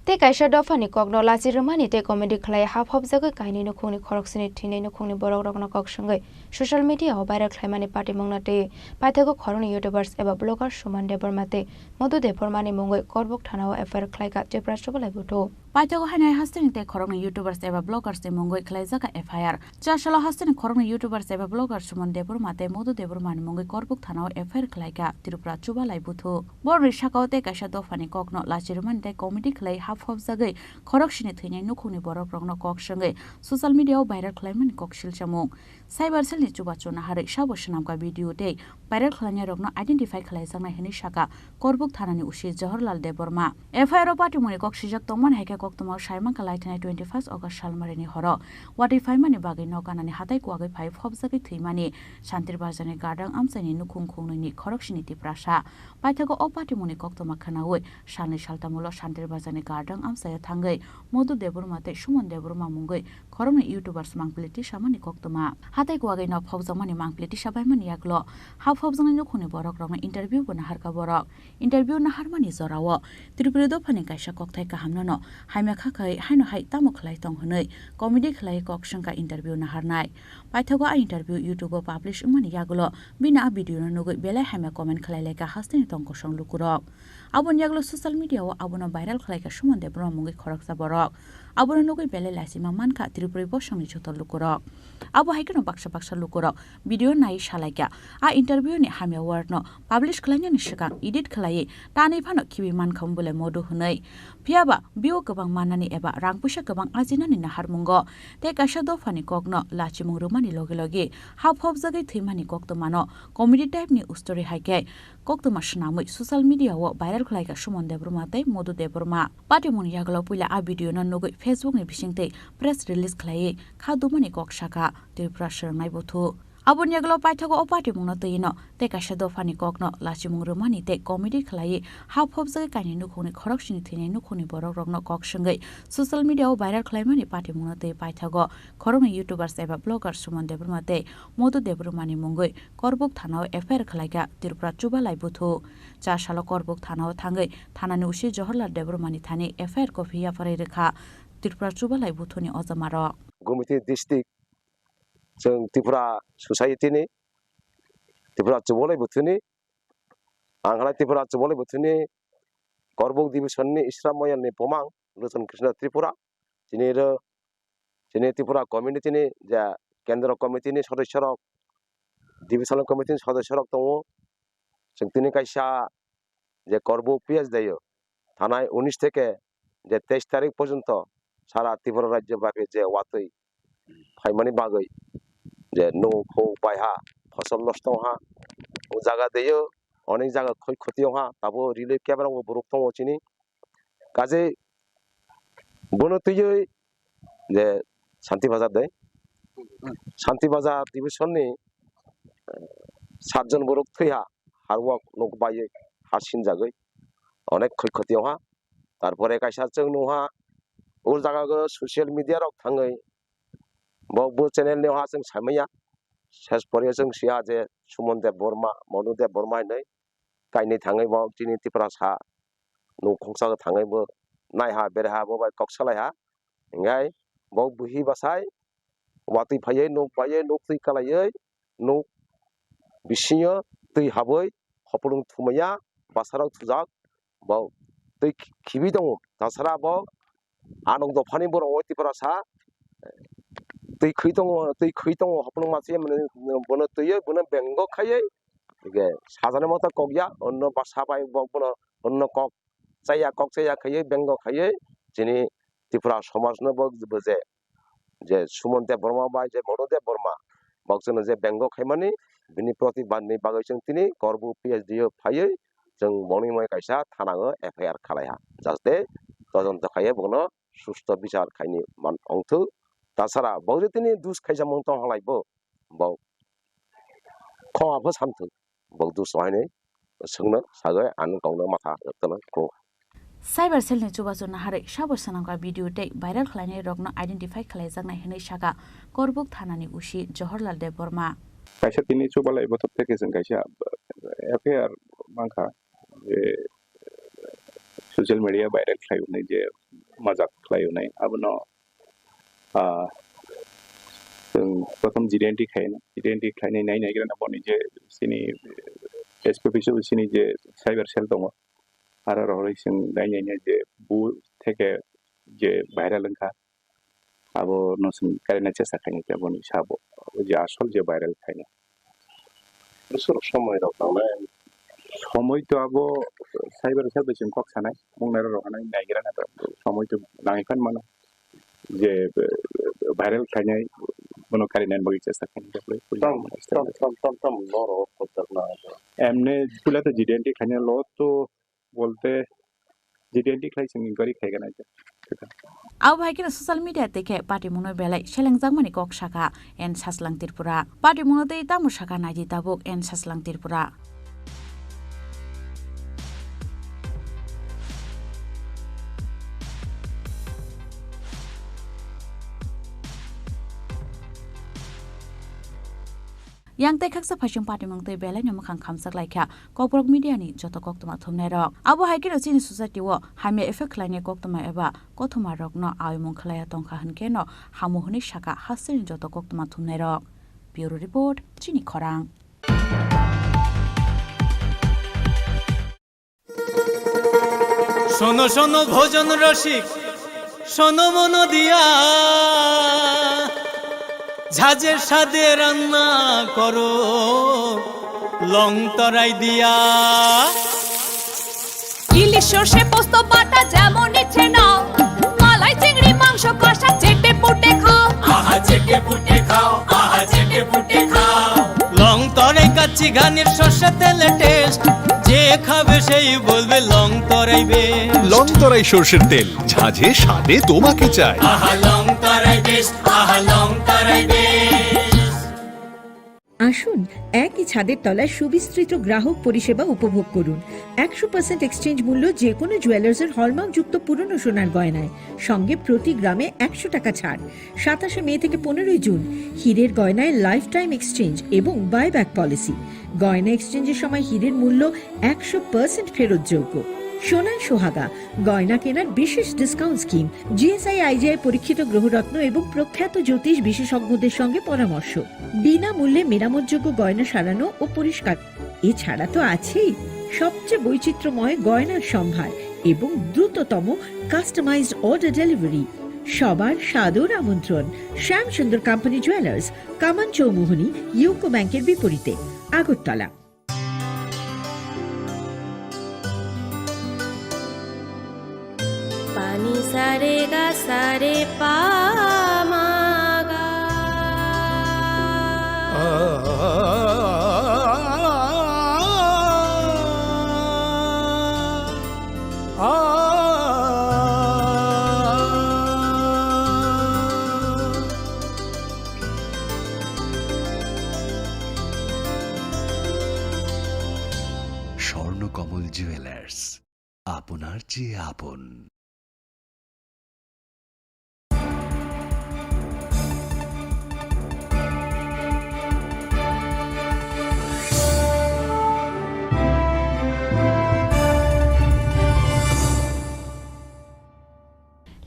Tei kaisa dophani kokno lachi rwmani tei comedy khlai ha phobjagwi kainwi nukhungni khoroksini thwinai nukhungni borokrokno kok swngwi social media o viral khlaimani patimungno twiwi paithago khoroknwi YouTubers eba blogger Suman Debbarma tei Madhu Debbarmani mungwi Korbuk thanao F I R khlaikha Tripura Chubalai Buthu. Paithago haino hai hasteni tei khoroknwi YouTubers eba bloggers ni mungwi khlaijak kha F I R. Char salo hasteni khoroknwi YouTubers eba blogger Suman Debbarma tei Madhu Debbarmani mungwi Korbuk thanao F I R khlaikha Tripura Chubalai Buthu. Borokni sakao tei kaisa dophani kokno lachi rwmani tei comedy khlai ha phobjagwi khoroksini thwinai nukhungni borokrokno kok swngwi social media o viral khlaimani kok silchamung. Cyber cell ni chubachu naharwi sabo swnamkha video tei viral khlainairokno identify khlaijaknai hwnwi sakha Korbuk thanani O C Johorlal Debbarma. F I R o patimungni kok swijak tongmani hai khe koktwmao saimankha laithanai twenty first August salmarini horo watwi phaimani bagwi nok ganani hatai kuwagwi phai phobjagwi thwimani Santir Bazarni Gardang amchaini nukhung khungnwini khoroksini Tiprasa. Paithago o patimungni koktwma khwnawi salnwi saltamulo Santir Bazarni Gardang amchaio thangwi Madhu Debbarma tei Suman Debbarma mungwi khoroknwi YouTubers mangpili tisamani koktwma. Hatai kuwagwi nok phobjakmani mangpili tisabaimani yagulo ha phobjaknai nukhungni borokrokno interview bo naharkha borok. Interview naharmani jorao Tripuri dophani kaisa kokthai kahamnono hamya kha khai haino hai tamo khlai tong hwnwi comedy khlai kok swngkha interview naharnai. Paithago a interview YouTube o publish wngmani yagulo bini a video no nugwi belai hamya comment khlai laikha hasteni tong kosong lukurok. Aboni yagulo social media o abono viral khlaikha Suman Debbarma mungwi khoroksa borok. Abono nugwi belai lachima mankha Tripuri bosongni joto lukurok. Abo hai kheno baksa baksa lukurok video nai salaikha. A interview ni hamya word no publish khlainani swkang edit khlaiwi tanwi phano khibi mankha wng belai Madhu hwnwi. Phiyaba view kwbang mannani eba rang puisa kwbang ajinani naharmungo tei kaisa dophani kokno lachimung rwmani logi logi ha phobjagwi thwimani koktwmano comedy type ni story hai khe koktwma swnamwi social media o viral khlaikha Suman Debbarma tei Madhu Debbarma. Patimungni yagulo puila a video no nugwi Facebook ni bisingtwi press release khlaiwi kha dumani kok sakha Tripura swrwngnai buthu. Aboni yagulo paithago o patimungno twi no tei kaisa dophani kokno lachimung rwmani tei comedy khlaiwi ha phobjagwi kainwi nukhungni khoroksini thwinai nukhungni borokrokno kok swngwi social media-o viral khlaimani patimungno twi paithago khoroknwi YouTubers eba blogger Suman Debbarma tei Madhu Debbarmani mungwi Korbuk thanao F I R khlaikha Tripura Chubalai Buthu. Char salo Korbuk thanao thangwi thanani usi Johorlal Debbarmani thani F I R copy yapharwi rwkha Tripura Chubalai Buthuni ojamarok. Gumiti district, chwng Tripura society ni, Tripura Chubalai Buthuni, ang khlai Tripura Chubalai Buthuni Korbuk division ni Isra Moyol ni bumang Lochon Krishna Tripura, chini ro, chini Tripura community ni je kendro committee ni sodosyo rok, divisional committee ni sodosyo rok tongo. Chwng tini kaisa je Korbuk P S D o thanai unis theke je teis tarik porjonto sara Tripura rajyo bapi je watwi phaimani bagwi je nuk huk baiha, phosol nosto wngha, o jaga deio onek jaga khoi khoti wngha, tabo relief camp rok bo borok tongo chini. Kaje bono twiwi je Santi Bazar de, Santi Bazar division ni, eh, satjon borok thwiha, harwak nuk baiwi ha sinjagwi onek khoi khoti wngha. Tarpore kaisa chwng nungha o jaga o social media rok thangwi bo, bo channel ni ha chwng saimanya, ses pore chwng siya je Suman Debbarma, Madhu Debbarma hinwi kainwi thangwi bo chini Tiprasa nuk khungsa thangwi bo naiha beraiha bo bai kok salaiha. Hingai bo buhi bwsai watwi phaiwi nuk baiwi nuk twi kalaiwi nuk bisingo twi habwi hopulung thumaya bwsarok thujak bo twi khibi tongo. Tasara bo anok dophani borok oi Tiprasa twi khwi tongo, twi khwi tongo hopulung masa bono twiwi bono bengo khaiwi sajani motha kokya onno bwsa bai bo bono onno kok chaya kok chaya khaiwi bengo khaiwi chini Tripura somaj no bo je, je Suman Debbarma bai je Madhu Debbarma bo chwngno je bengo khaimani bini protibad ni bagwi chwng tini Korbuk P S D o phaiwi chwng boni moi kaisa thana o F I R khalaiha, jaste todonto khaiwi bono susto bichar khaini man ongthok. Tasara bo je tini dus khaijamung tong halai bo, bo khoma pho samthok. Bo dus wainwi swngno sagwi ani kokno matha rwktwno kung. Cyber cell ni chubachu naharwi sabo swnamkha video tei viral khlainai rokno identify khlaijaknai hwnwi sakha Korbuk thanani usi Johorlal Debbarma. Kaisa tini chubalai bothop theke chwng kaisa F I R mankha, je social media viral khlai hwnwi je majak khlai hwnwi abono ah, chwng prothom G D N T khaina, G D N T khlainai nai naigrana boni je chini S P office o chini je cyber cell tongo, aro rohorwi chwng nai naina je bu theke je viral wngkha, abono chwng karina chesta khaina khe boni sabo, o je asol je viral khaina. Bwswk somoi rok nangnai? Somoi to abo cyber cell bai chwng kok sanai, mung nai rok hanai naigra na somoi to nangwi phan mano je, eh, viral khainai bono karinani bagwi chesta khainai. Tam, tam, tam, tam, tam, norok kochak na. Emne pula to G D N T khaina lo to bolte G D N T khlai chwng inquiry khaigana. Abo hai kheno social media tei khe patimungno belai selengjakmani kok sakha N Sajlang Tripura. Patimungno tei tamo sakha naidi tabuk N Sajlang Tripura. Yang tei khaksa phaising patimung tei belai no mwkhang khamchak lai kha Kokborok media ni joto koktwma thumnai rok. Abo hai kheno chini society o hamya effect khlainai koktwma eba kothoma rok no awimung khlaiya tongkha hwnkhe no hamu hwnwi sakha hasteni joto koktwma thumnai rok. Bureau report, chini khorang. শোনো শোনো ভোজন রসিক, শোনো মন দিয়া, ঝাঁঝে স্বাদে রান্না করো লং তরাই দিয়া। ইলিশ সর্ষে পোস্ত বাটা যেমন ইচ্ছে নাও, মালাই চিংড়ি মাংস কষা চেটে পুটে খাও। আহা চেটে পুটে খাও, আহা চেটে পুটে খাও। লং তরাই কাচ্চি ঘানির সর্ষে তেলে টেস্ট, যে খাবে সেই বলবে লং তরাই বেস্ট। লং তরাই সর্ষের তেল, ঝাঁঝে স্বাদে তোমাকে চাই। আহা লং তরাই বেস্ট, আহা লং তরাই বেস্ট। আসুন, একই ছাদের তলায় সুবিস্তৃত গ্রাহক পরিষেবা উপভোগ করুন। একশো পার্সেন্ট এক্সচেঞ্জ মূল্য যে কোনো জুয়েলার্সের হলমার্কযুক্ত পুরনো সোনার গয়নায়, সঙ্গে প্রতি গ্রামে একশো টাকা ছাড়। সাতাশে মে থেকে পনেরোই জুন, হীরের গয়নায় লাইফ টাইম এক্সচেঞ্জ এবং বাইব্যাক পলিসি। গয়না এক্সচেঞ্জের সময় হীরের মূল্য একশো পার্সেন্ট ফেরতযোগ্য। সোনায় সোহাগা, গয়না কেনার বিশেষ ডিসকাউন্ট স্কিম, জিএসআই আইজিআই পরীক্ষিত গ্রহরত্ন এবং প্রখ্যাত জ্যোতিষ বিশেষজ্ঞদের সঙ্গে পরামর্শ, বিনামূল্যে মেরামতযোগ্য গয়না সারানো ও পরিষ্কার। এছাড়া তো আছেই সবচেয়ে বৈচিত্র্যময় গয়নার সম্ভার এবং দ্রুততম কাস্টমাইজড অর্ডার ডেলিভারি। সবার সাদর আমন্ত্রণ শ্যামসুন্দর কোম্পানি জুয়েলার্স, কামান চৌমুহনী, ইউকো ব্যাংকের বিপরীতে, Agartala. Pani sare ga sare pa ma ga. Swarnakamal jewellers, আপনার চেয়ে আপন।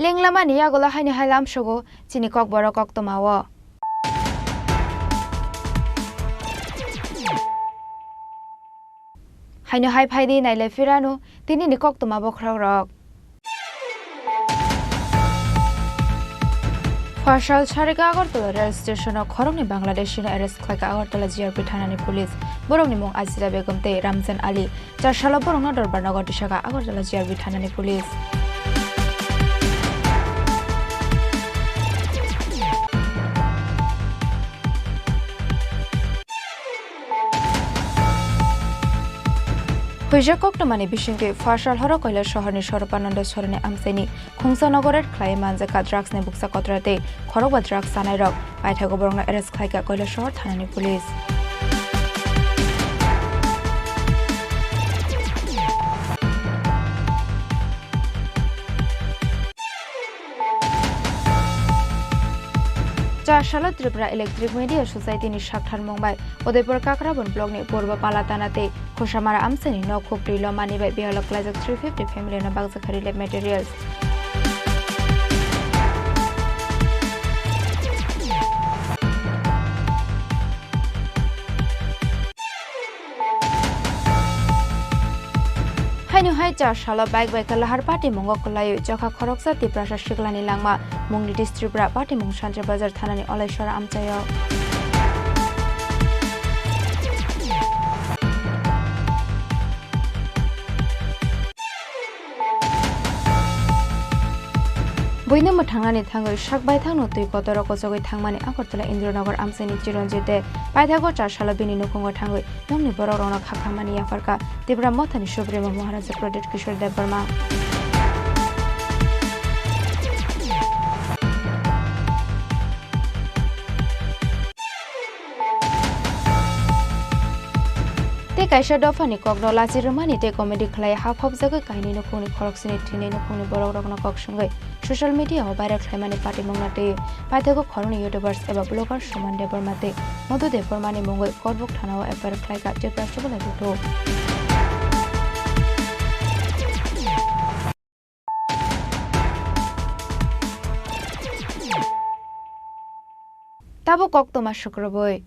Lenglamani yagulo haino hai lamsogo chini kokborok koktwmao. Haino hai phaidi nailai phirano tinini koktwma bokhorokrok. Pharsal sarika Agartala rail station-o khoroknwi Bangladeshi-no arrest khlaikha Agartala G R P thanani police. Borokni mung Ajira Begum tei Ramjan Ali. Char salo borokno Dorbar nogo tisakha Agartala G R P thanani police. Huijak koktwmani bisingtwi Pharsal horo Koilasohorni Soropananda Soroni amchaini Khungsa nogo raid khlaiwi manjakha drugs ni bukcha kotra tei khorokba drugs chanairok. Paithago borokno arrest khlaikha Koilasohor thanani police. Char salo Tripura Electric Media Society ni sakthar mung bai Udaipur Kakrabon block ni Purba Palatana tei Khosamara amchaini nok khuk twi lomani bai biyalo klaijak three fifty family no bakjakha relief materials. Haino hai char salo bike bai Kalahar patimungo kwlaiwi chokha khoroksa Tiprasa siklani langma mungni District Tripura patimung Sanjay Bazar thanani Olaisora amchaio. Buino mwthangnani thangwi sak baithangno twi kotor o kochogwi thangmani Agartala Indranagar amchaini Chiranjit de paithago char salo bini nukhungo thangwi nokni borokrokno khakhamani yapharkha Tipra Mothani Supremo Maharaja Pradyut Kishore Debbarma. Tei kaisa dophani kokno lachi rwmani tei comedy khlai haphopjagwi kainwi nukhungni khoroksani thwinai nukhungni borokrokno kok swngwi social media-o viral khlaimani patimungno twiwi paithago khoroknwi YouTubers eba vloggers Suman Debbarma tei Madhu Debbarmani mungwi Korbuk thana-o F I R khlaikha Tripura Civil Act-o. Tabuk koktwma sukrubwi.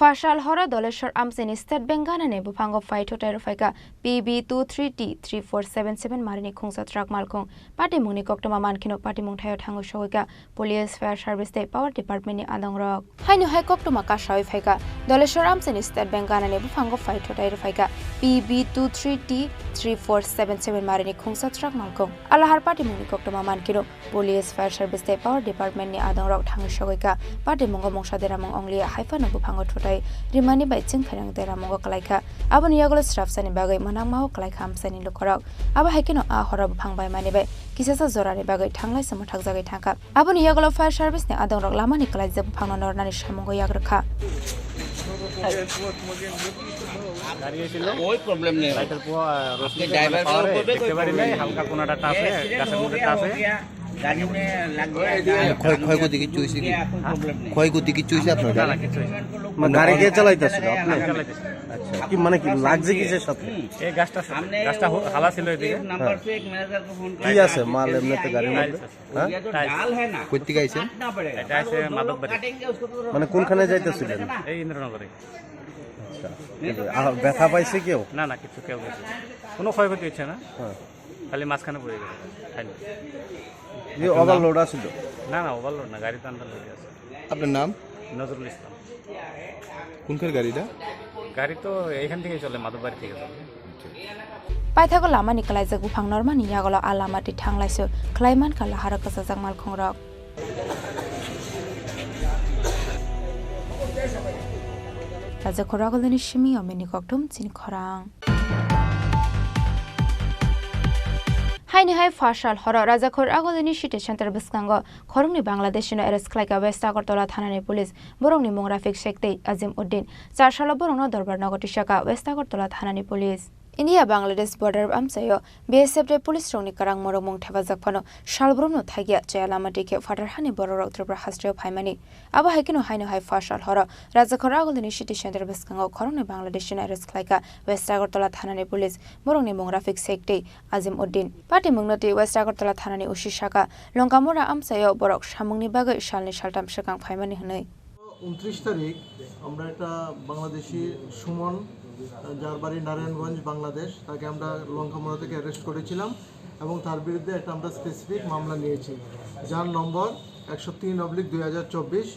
Pharsal horo Doleshwar amchaini State Bank ganani buphango phaithotai rwphaikha P B two three T three four seven seven marini khungsa truck malkhung. Patimungni koktwma mankheno patimung thaio thangwi sogwikha Police, Fire Service tei Power Department ni adongrok. Haino hai koktwma kasawi phaikha Doleshwar amchaini State Bank ganani buphango phaithotai rwphaikha P B two three T three four seven seven marini khungsa truck malkhung. Alahar patimungni koktwma mankheno Police, Fire Service tei Power Department ni adongrok thangwi sogwikha patimungo mungsa deramung ongliya haiphano buphango thotai rimani bai chwng phairang tei ramungo kwlaikha. Aboni yagulo srapsani bagwi mwnangmao kwlaikha amchaini lukurok. Abo hai kheno a horo buphang baimani bai kisasa jorani bagwi thanglai se mwthakjagwi thangkha. Aboni yagulo fire service ni adongrok lamani kwlaijak buphangno nornani samungo yagrwkha. গাড়ি এসেছিল। ওই প্রবলেম নেই। লাইটের পোয়া, আহ, রোশনি আপনি ড্রাইভার পাওয়ারে কল করবে, দেখতে পারি নাই, হালকা কোনো একটা টাচ হয়ে, গাছের মধ্যে টাচ হয়ে। গাড়ি মে লাগ গয়া। ক্ষয়, ক্ষয়ক্ষতি কিছু হয়েছে কি? ক্ষয়ক্ষতি কিছু হয়েছে আপনার না, গাড়ি? না, কিছু হয়েছে না। মানে গাড়ি কে চালাইতেছিল আপনি? হ্যাঁ, চালাইতেছিল। আচ্ছা, কি মানে কি লাগছে কিসের সাথে? এই গাছটার সাথে। গাছটা হ-, হালা ছিল এদিকে। হ্যাঁ। কি আছে মাল এমনিতে গাড়ির মধ্যে? হ্যাঁ? টাইলস। কোথেকে আইছেন? এটা আছে মাধববাড়ি। মানে কোনখানে যাইতেছিলেন? এই ইন্দ্রনগরে। আচ্ছা। আহ, ব্যথা পাইছে কেউ? না, না, কিছু কেউ কিছু। কোনো ক্ষয়ক্ষতি হচ্ছে না। হ্যাঁ। খালি মাঝখানে পড়ে গেছে। খালি। ইয়ে ওভারলোড আছিল তো? না, না, ওভারলোড না, গাড়ি তো আন্ডারলোড আছে। আপনার নাম? নজরুল ইসলাম। কোনখানে গাড়িটা? গাড়ি তো এইখান থেকে চলে, মাধববাড়ি থেকে চলে। Paithago lamani kwlaijak buphang normani yagulo a lama twi thanglaisu khlai mankha laharo kwchajak malkhungrok. Rajakhor Agulini simi omini kokthum chini khorang. Haini hai phasal horo Rajakhor Agulini city center bwskango khoroknwi Bangladeshino arrest khlaikha West Agartala thanani police, borokni mung Rafik Sheikh tei Azim Uddin. Char salo borokno Dorbar nogo tisaka West Agartala thanani police. India Bangladesh border amchaio B S F tei police rokni kwrang morokmung thepajak phano salbrumno thaigia chaya lama twi khe phatar hani borokrok Tripura hasteo phaimani. Abo hai kheno haino hai phasal horo Rajakhor Agulini city center bwskango khoroknwi Bangladeshino arrest khlaikha West Agartala thanani police, borokni mung Rafik Sheikh tei Azim Uddin. Patimungno twi West Agartala thanani O C saka Lonkamura amchaio borok samungni bagwi salni saltam swkang phaimani hwnwi. উনত্রিশ তারিখ আমরা একটা বাংলাদেশি সুমন, যার বাড়ি নারায়ণগঞ্জ, বাংলাদেশ, তাকে আমরা লঙ্কামোড়া থেকে অ্যারেস্ট করেছিলাম এবং তার বিরুদ্ধে একটা আমরা স্পেসিফিক মামলা নিয়েছি, যার নম্বর একশো তিন অবলিক দুই হাজার চব্বিশ,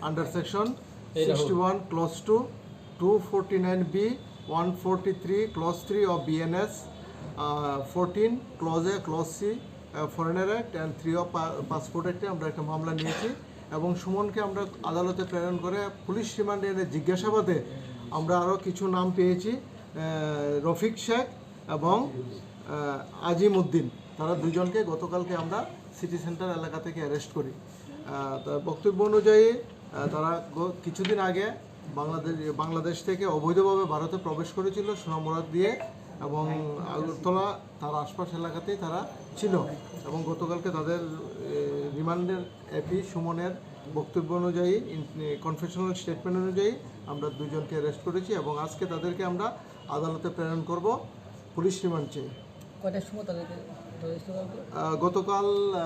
under section sixty one clause two, two forty nine B, one forty three clause three of BNS, fourteen clause A, clause C, foreigner act and three of passport অ্যাক্টে আমরা একটা মামলা নিয়েছি এবং সুমনকে আমরা আদালতে প্রেরণ করে পুলিশ রিমান্ডে এনে জিজ্ঞাসাবাদে আমরা আরও কিছু নাম পেয়েছি, আহ, রফিক শেখ এবং, আহ, আজিম উদ্দিন। তারা দুজনকে গতকালকে আমরা সিটি সেন্টার এলাকা থেকে অ্যারেস্ট করি। আহ, তার বক্তব্য অনুযায়ী, আহ, তারা গ-, কিছুদিন আগে বাংলাদেশ, বাংলাদেশ থেকে অবৈধভাবে ভারতে প্রবেশ করেছিল সোনামুড়া দিয়ে এবং আগরতলা তার আশপাশ এলাকাতেই তারা ছিল এবং গতকালকে তাদের, এ, রিমান্ডের এপি সুমনের বক্তব্য অনুযায়ী, ইন-, এ, কনফেশনাল স্টেটমেন্ট অনুযায়ী আমরা দুজনকে অ্যারেস্ট করেছি এবং আজকে তাদেরকে আমরা আদালতে প্রেরণ করব পুলিশ রিমান্ড চেয়ে। কয়টার সময় তাদেরকে ধরেছিল কালকে? আহ, গতকাল, আহ,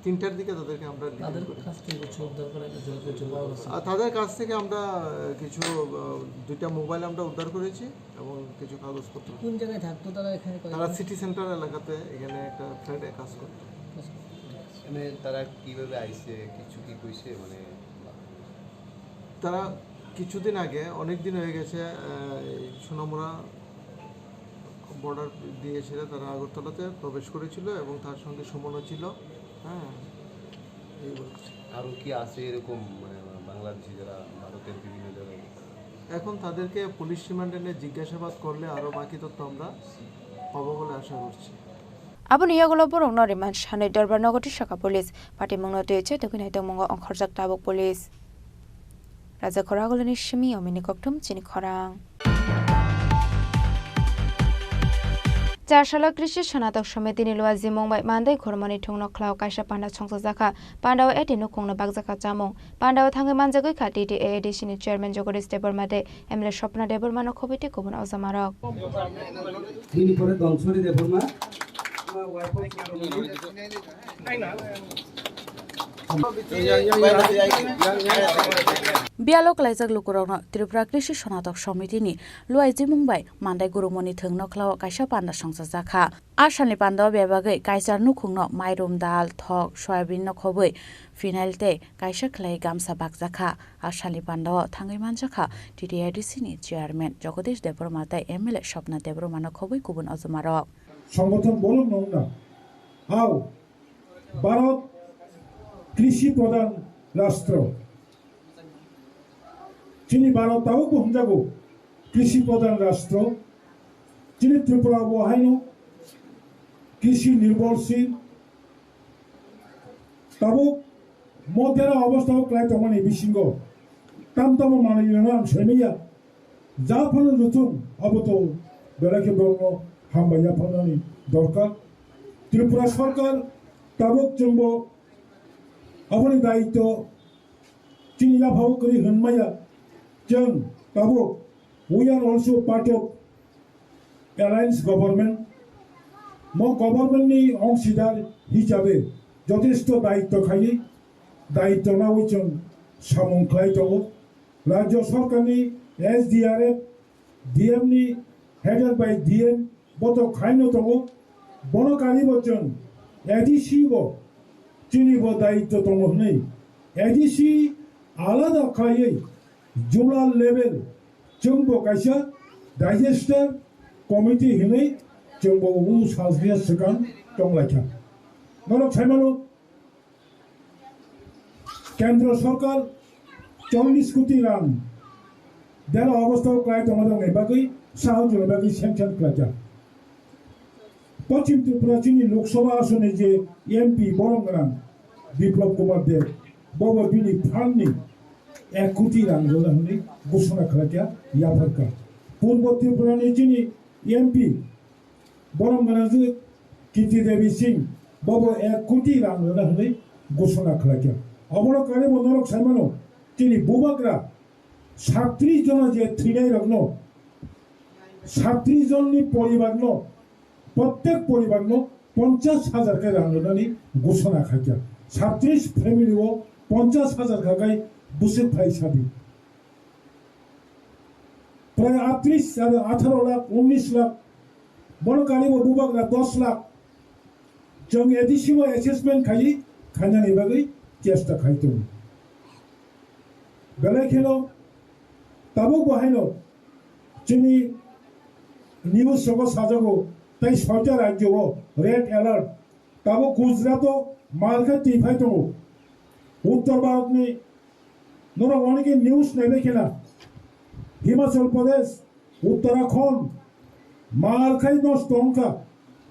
তিনটার দিকে তাদেরকে আমরা ডিটেইন তাদের করি। কাছ থেকে কিছু উদ্ধার করা গেছে, কিছু পাওয়া গেছে? আহ, তাদের কাছ থেকে আমরা, আহ, কিছু, আহ, দুইটা মোবাইল আমরা উদ্ধার করেছি এবং কিছু কাগজপত্র। কোন জায়গায় থাকতো তারা এখানে কয়েকদিন? তারা সিটি সেন্টার এলাকাতে এখানে একটা ফ্ল্যাটে কাজ করতো। মানে তারা কিভাবে আইছে, কিছু কি কইছে? মানে তারা কিছুদিন আগে, অনেক দিন হয়ে গেছে, আহ, এই সোনামুড়া বর্ডার দিয়ে সেটা তারা আগরতলাতে প্রবেশ করেছিল এবং তার সঙ্গে সুমনও ছিল। হ্যাঁ, এই বলে। আরও কি আছে এরকম, মানে, বাংলাদেশি যারা ভারতের বিভিন্ন জায়গায়? এখন তাদেরকে পুলিশ রিমান্ডে নিয়ে জিজ্ঞাসাবাদ করলে আরও বাকি তথ্য আমরা পাবো বলে আশা করছি। Aboni yagulo borokno remand sanwi Dorbar nogo tisaka police. Patimungno twi chetugwi naitongmungo ongkhorjak tabuk police. Rajakhor Agulini simi omini kokthum chini khorang. Char salo Krishi Sonatok Somitini Luajimung bai Mandai Gurumoni thungno khlao kaisa panda songchajakha. Pandao eti nukhungno bakjakha chamung. Pandao thangwi manjagwi kha T T A A D C ni chairman Jagadish Debbarma tei M L A Swapna Debbarmano khobwi tei kubun ojamarok. Bini pore Donsori Debbarma. Biyalo kwlaijak lukurokno Tripura Krishi Sonatok Somitini Luajimung bai Mandai Gurumoni thwng nokhlao kaisa panda songchajakha. A salni pandao bebagwi kaichar nukhungno mairum, dal, thok, soyabin no khobwi phenyl tei kaisa khlai gamsa bakjakha. A salni pandao thangwi manjakha T T A D C ni chairman Jagadish Debbarma tei M L A Swapna Debbarma no khobwi kubun ojamarok. সংগঠন বলুন না, না। হাও ভারত কৃষি প্রধান রাষ্ট্র। Chini Bharat tabuk bo hwnjago krishi pradhan rashtra. Chini Tripura bo haino krishi nirbhorshil. Tabuk modera obostha o klai tongmani bisingo tam tamo manwi rwna ang saimanya. Ja phano rwthwng abo to belai khe borokno hambai yapharnani dorkar. Tripura Sarkar tabuk chwngbo aboni daityo chini yaphao kwrwi hwnmaya. Chwng tabuk we are also part of alliance government. Mo government ni ongsidar hisabe jotesto daityo khaiwi daityo nawi chwng samung khlai tongo. Rajya Sarkar ni S D R F, D M ni headed by D M bo to khaino tongo. Bono karibo chwng A D C bo chini bo daityo tongo hwnwi A D C alada khlaiwi zonal level chwng bo kaisa disaster committee hwnwi chwng bo u sajliya swkang tonglaikha. Norok saimano Kendra Sarkar chollish koti rang dera obostha o klai tongma rokni bagwi sahajoni bagwi sanction khlaijak. Poschim Tripura chini Lok Sabha asoni je M P borom gwnang Biplab Kumar Deb, bobo bini fund ni ek koti rang rwna hwnwi ghosona khlaikha yapharkha. Purbo Tripura ni chini M P borom gwnang je Kirti Devi Singh, bobo ek koti rang rwna hwnwi ghosona khlaikha. Obono kare bo norok saimano chini bubagra satris jona je thwinai rokno, satris jonni poribarno, prottek poribarno ponchash hajar khe rang rwnani ghosona khaikha. Satris family o ponchash hajar kha khai bwswk phai sadi. Prai atris, atharo lakh, unnish lakh, bono karibo bubagra dos lakh. Chwng A D C o assessment khai khainani bagwi chesta khai tongo. Belai kheno tabuk bo haino chini news rogo sajago tei soita rajyo o red alert. Tabuk Gujarat o mar khe twi phai tongo. Uttor Bharat ni norok onike news naibai khena Himachal Pradesh, Uttarakhand, mar khai nosto wngkha.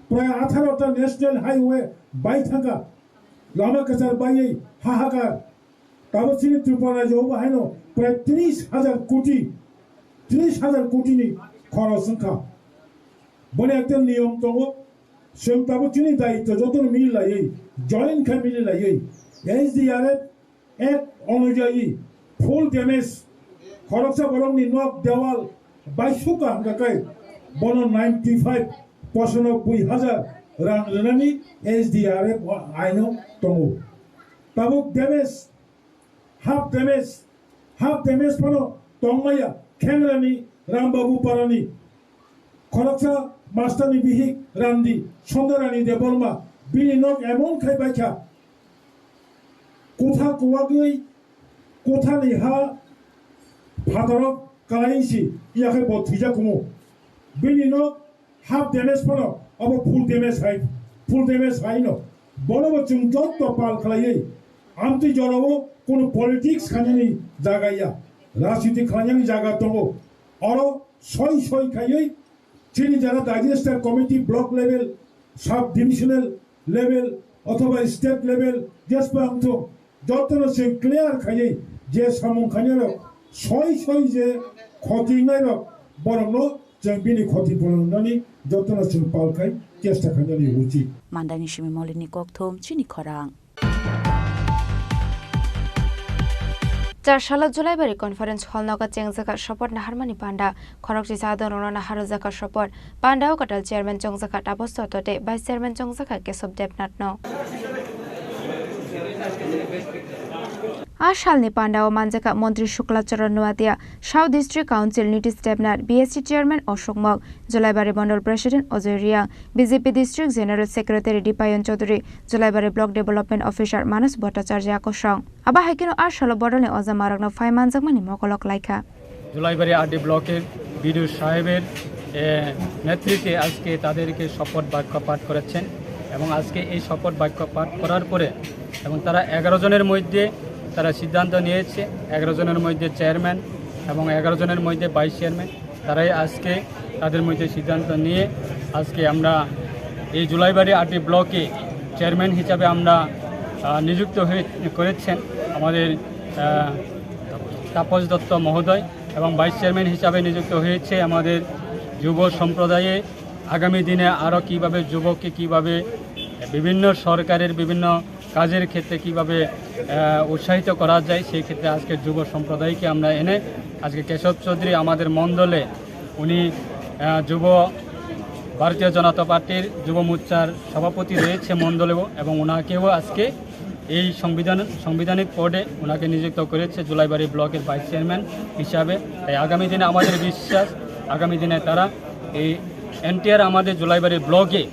Prai atharo ta national highway bai thangkha. Lama kwchar baiwi hahakar. Tabuk chini Tripura rajyo o bo haino prai tris hajar koti, tris hajar koti ni khoros wngkha. Boni ekta niyom tongo. Chwng tabuk chini daityo jotono mili laiwi, join khai mili laiwi, S D R F Act onujayi full damage khoroksa borokni nok dewal baisukha hwnkha khe bono ninety five, pochanobboi hajar rang rwnani S D R F aino tongo. Tabuk damage, half damage, half damage phano tongmaya Khengrani Rambabu Parani. Khoroksa masterni bihik Randi Sondarani Debbarma bini nok emon khai baikha. Kotha kuwagwi kothani ha phatarok kalaisi yakhai bo thwijak kumu. Bini nok half damage phano abo full damage hai, full damage hai no. Bono bo chwng jotto pal khlaiwi amtwi jorao kono politics khainani jaga ya, rajniti khlainani jaga tongo. Oro soi soi khaiwi chini jara disaster committee, block level, sub divisional level othoba state level jespa wngthung, jotono chwng clear khaiwi je samung khainarok soi soi je khoti wngnairok borokno chwng bini khoti purun wngnani jotono chwng pal khai chesta khainani uchit. Mandani simi Molini kokthum chini khorang. Char salo Julaibari Conference Hall nogo chengjaka Sopot Naharmani Panda, khorokchi sadonrokno naharjaka Sopot. Pandao kwtal chairman chongjaka Taposh Totte, vice chairman chongjaka Kesab Debnath no. A salni pandao manjaka Montri Shukla Charan Noatia, South District Council Nitish Debnath, B S C chairman Ashok Mok, Julaibari Mondol President Ajoy Reang, B J P District General Secretary Dipayan Chaudhary, Julaibari Block Development Officer Manas Bhattacharya kosong. Abo hai kheno a salo bodolni ojamarokno phai manjakmani mokolok laikha. Jolaibari RD ব্লকের BDO সাহেবের এ, নেতৃত্বে আজকে তাদেরকে শপথ বাক্য পাঠ করাচ্ছেন এবং আজকে এই শপথ বাক্য পাঠ করার পরে এবং তারা এগারো জনের মধ্যে তারা সিদ্ধান্ত নিয়েছে, এগারো জনের মধ্যে চেয়ারম্যান এবং এগারো জনের মধ্যে ভাইস চেয়ারম্যান, তারাই আজকে তাদের মধ্যে সিদ্ধান্ত নিয়ে আজকে আমরা এই জুলাইবাড়ি আরডি ব্লকে চেয়ারম্যান হিসাবে আমরা আহ, নিযুক্ত হয়ে করেছেন আমাদের আহ, তাপস দত্ত মহোদয়, এবং ভাইস চেয়ারম্যান হিসাবে নিযুক্ত হয়েছে আমাদের যুব সম্প্রদায়ে। আগামী দিনে আরও কীভাবে যুবককে কীভাবে বিভিন্ন সরকারের বিভিন্ন কাজের ক্ষেত্রে কীভাবে আহ, উৎসাহিত করা যায়, সেই ক্ষেত্রে আজকে যুব সম্প্রদায়কে আমরা এনে আজকে কেশব চৌধুরী আমাদের মণ্ডলে উনি আহ, যুব ভারতীয় জনতা পার্টির যুব মোর্চার সভাপতি রয়েছে মণ্ডলেও, এবং ওনাকেও আজকে এই সংবিধান সাংবিধানিক পদে ওনাকে নিযুক্ত করেছে জুলাইবাড়ি ব্লকের ভাইস চেয়ারম্যান হিসাবে। তাই আগামী দিনে আমাদের বিশ্বাস, আগামী দিনে তারা এই এনটিআর আমাদের জুলাইবাড়ি ব্লকে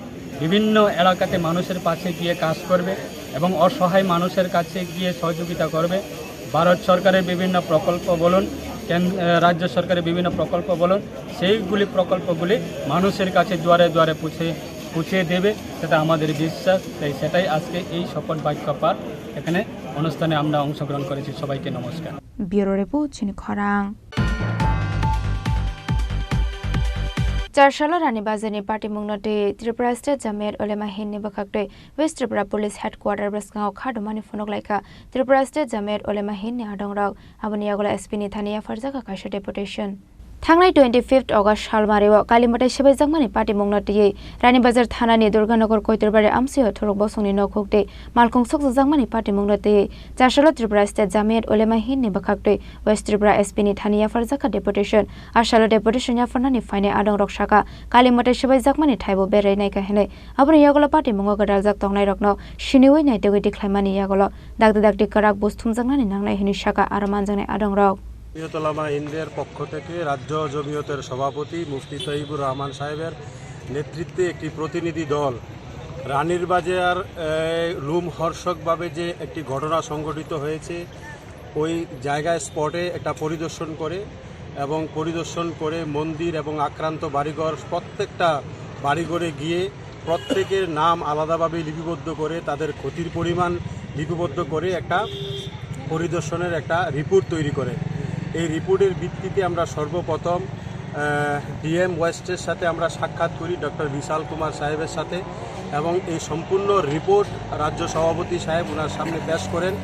বিভিন্ন এলাকাতে মানুষের পাশে গিয়ে কাজ করবে এবং অসহায় মানুষের কাছে গিয়ে সহযোগিতা করবে। ভারত সরকারের বিভিন্ন প্রকল্প বলুন, কেন-, আহ, রাজ্য সরকারের বিভিন্ন প্রকল্প বলুন, সেইগুলি প্রকল্পগুলি মানুষের কাছে দুয়ারে দুয়ারে পৌঁছে পৌঁছে দেবে, সেটা আমাদের বিশ্বাস। তাই সেটাই আজকে এই শপথ বাক্য পাঠ এখানে অনুষ্ঠানে আমরা অংশগ্রহণ করেছি। সবাইকে নমস্কার। Bureau Report, chini khorang. Charsalo Rani Bazarni patimungno twi Tripura State Jamiyat Ulema Hindni bwkhaktwi West Tripura Police Headquarter bwskango khadumani phunuk laikha Tripura State Jamiyat Ulema Hindni adongrok. Aboni yagulo S P ni thani yapharjakha kaisa deputation. Thangnai twenty-fifth August salmario Kalimatai swbaijakmani patimungno twiwi Rani Bazar thanani Durganagar Koiturbari amsio thuruk bosongni nok huk tei malkhung sokjakmani patimungno twiwi Charsalo Tripura State Jamiyat Ulema Hindni bwkhaktwi West Tripura S P ni thani yapharjakha deputation. Asalo deputation yapharnani phainai adongrok sakha, Kalimatai swbaijakmani thaibo berai naikha hinwi. Aboni yagulo patimungo gwdaljak tongnairokno siniwi naitugwi tikhlaimani yagulo dakti dakti kwrak buj thumjaknani nangnai hinwi sakha aro manjaknai adongrok. Jamiat ওলামা হিন্দের পক্ষ থেকে রাজ্য জমিয়তের সভাপতি মুফতি তৈয়বুর রহমান সাহেবের নেতৃত্বে একটি প্রতিনিধি দল রানীর বাজার, এ, লোমহর্ষকভাবে যে একটি ঘটনা সংঘটিত হয়েছে, ওই জায়গায় স্পটে একটা পরিদর্শন করে এবং পরিদর্শন করে মন্দির এবং আক্রান্ত বাড়িঘর, প্রত্যেকটা বাড়িঘরে গিয়ে প্রত্যেকের নাম আলাদাভাবে লিপিবদ্ধ করে, তাদের ক্ষতির পরিমাণ লিপিবদ্ধ করে একটা পরিদর্শনের একটা রিপোর্ট তৈরি করে। এই রিপোর্টের ভিত্তিতে আমরা সর্বপ্রথম, আহ, ডিএম ওয়েস্টের সাথে আমরা সাক্ষাৎ করি, ডক্টর বিশাল কুমার সাহেবের সাথে, এবং এই সম্পূর্ণ রিপোর্ট রাজ্য সভাপতি সাহেব ওনার সামনে পেশ করেন,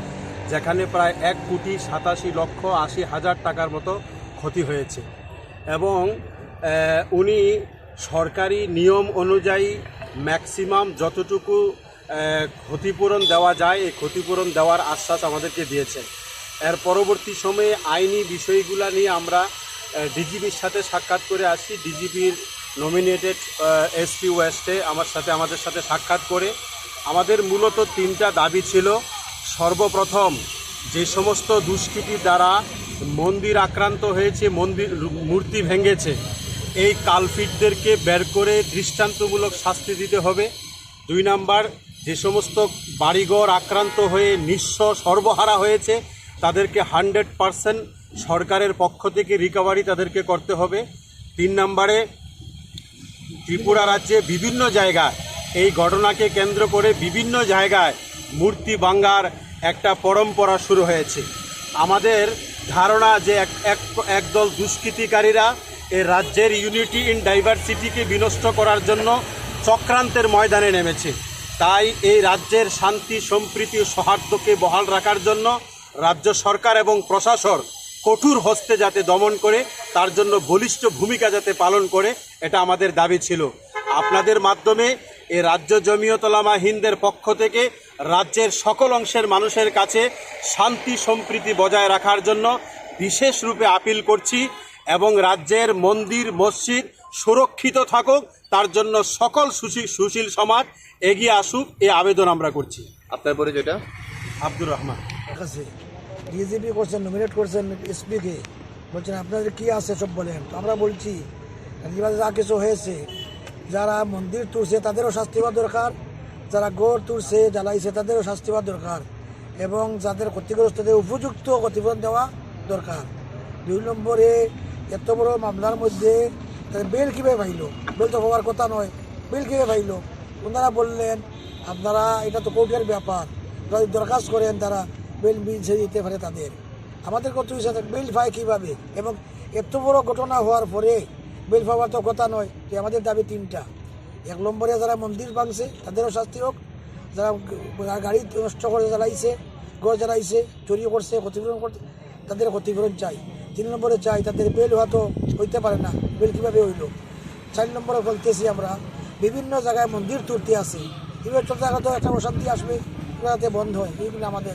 যেখানে প্রায় এক কোটি সাতাশি লক্ষ আশি হাজার টাকার মতো ক্ষতি হয়েছে। এবং, আহ, উনি সরকারি নিয়ম অনুযায়ী ম্যাক্সিমাম যতটুকু, আহ, ক্ষতিপূরণ দেওয়া যায়, এই ক্ষতিপূরণ দেওয়ার আশ্বাস আমাদেরকে দিয়েছেন। এর পরবর্তী সময়ে আইনি বিষয়গুলা নিয়ে আমরা, আহ, ডিজিপির সাথে সাক্ষাৎ করে আসি। ডিজিপির নমিনেটেড, আহ, এসপি ওয়েস্টে আমার সাথে, আমাদের সাথে সাক্ষাৎ করে আমাদের মূলত তিনটা দাবি ছিল। সর্বপ্রথম, যে সমস্ত দুষ্কৃতির দ্বারা মন্দির আক্রান্ত হয়েছে, মন্দির, মূর্তি ভেঙেছে, এই কালপ্রিটদেরকে বের করে দৃষ্টান্তমূলক শাস্তি দিতে হবে। দুই নাম্বার, যে সমস্ত বাড়িঘর আক্রান্ত হয়ে নিঃস্ব সর্বহারা হয়েছে, তাদেরকে হান্ড্রেড পার্সেন্ট সরকারের পক্ষ থেকে রিকভারি তাদেরকে করতে হবে। তিন নম্বরে, ত্রিপুরা রাজ্যে বিভিন্ন জায়গায় এই ঘটনাকে কেন্দ্র করে বিভিন্ন জায়গায় মূর্তি ভাঙ্গার একটা পরম্পরা শুরু হয়েছে। আমাদের ধারণা যে এক, এক, একদল দুষ্কৃতিকারীরা এ রাজ্যের ইউনিটি ইন ডাইভার্সিটিকে বিনষ্ট করার জন্য চক্রান্তের ময়দানে নেমেছে। তাই এই রাজ্যের শান্তি, সম্প্রীতি ও সৌহার্দ্যকে বহাল রাখার জন্য রাজ্য সরকার এবং প্রশাসন কঠোর হস্তে যাতে দমন করে, তার জন্য বলিষ্ঠ ভূমিকা যাতে পালন করে, এটা আমাদের দাবি ছিল। আপনাদের মাধ্যমে এ রাজ্য জমিয়ত ওলামা হিন্দের পক্ষ থেকে রাজ্যের সকল অংশের মানুষের কাছে শান্তি সম্প্রীতি বজায় রাখার জন্য বিশেষ রূপে আপিল করছি এবং রাজ্যের মন্দির মসজিদ সুরক্ষিত থাকুক, তার জন্য সকল সুশী-, সুশীল সমাজ এগিয়ে আসুক, এই আবেদন আমরা করছি। আপনার পরিচয়টা? আব্দুর রহমান। কাছে ডিজিপি করছেন, নমিনেট করছেন এসপি কে, বলছেন, "আপনাদের কি আছে সব বলেন।" তো আমরা বলছি, "রানীবাজারে যা কিছু হয়েছে, যারা মন্দির তুলছে তাদেরও শাস্তি হওয়া দরকার, যারা ঘর তুলছে, জ্বালাইছে তাদেরও শাস্তি হওয়া দরকার, এবং যাদের ক্ষতিগ্রস্তদের উপযুক্ত ক্ষতিপূরণ দেওয়া দরকার।" দুই নম্বরে, এত বড় মামলার মধ্যে তারা বেল কীভাবে পাইল? বেল তো হওয়ার কথা নয়, বেল কীভাবে পাইল? ওনারা বললেন, "আপনারা, এটা তো কোর্টের ব্যাপার, ওরা যদি দরখাস্ত করেন, তারা বেল মিলছে দিতে পারে তাদের।" আমাদের কর্তৃপক্ষের সাথে বেল পায় কিভাবে? এবং এত বড় ঘটনা হওয়ার পরে বেল পাওয়ার তো কথা নয়। তো আমাদের দাবি তিনটা। এক নম্বরে যারা মন্দির ভাঙছে, তাদেরও শাস্তি হোক, যারা গা-, গাড়ি নষ্ট করে জ্বালাইছে, ঘর জ্বালাইছে, চুরি করছে, ক্ষতিপূরণ করতে, তাদের ক্ষতিপূরণ চাই। তিন নম্বরে চাই, তাদের বেল হয়তো হইতে পারে না, বেল কিভাবে হইলো? চার নম্বরে বলতেছি আমরা, বিভিন্ন জায়গায় মন্দির তুলতে আছে, এবার চলতে থাকলে তো একটা অশান্তি আসবে, ওটা যাতে বন্ধ হয়, এইগুলো আমাদের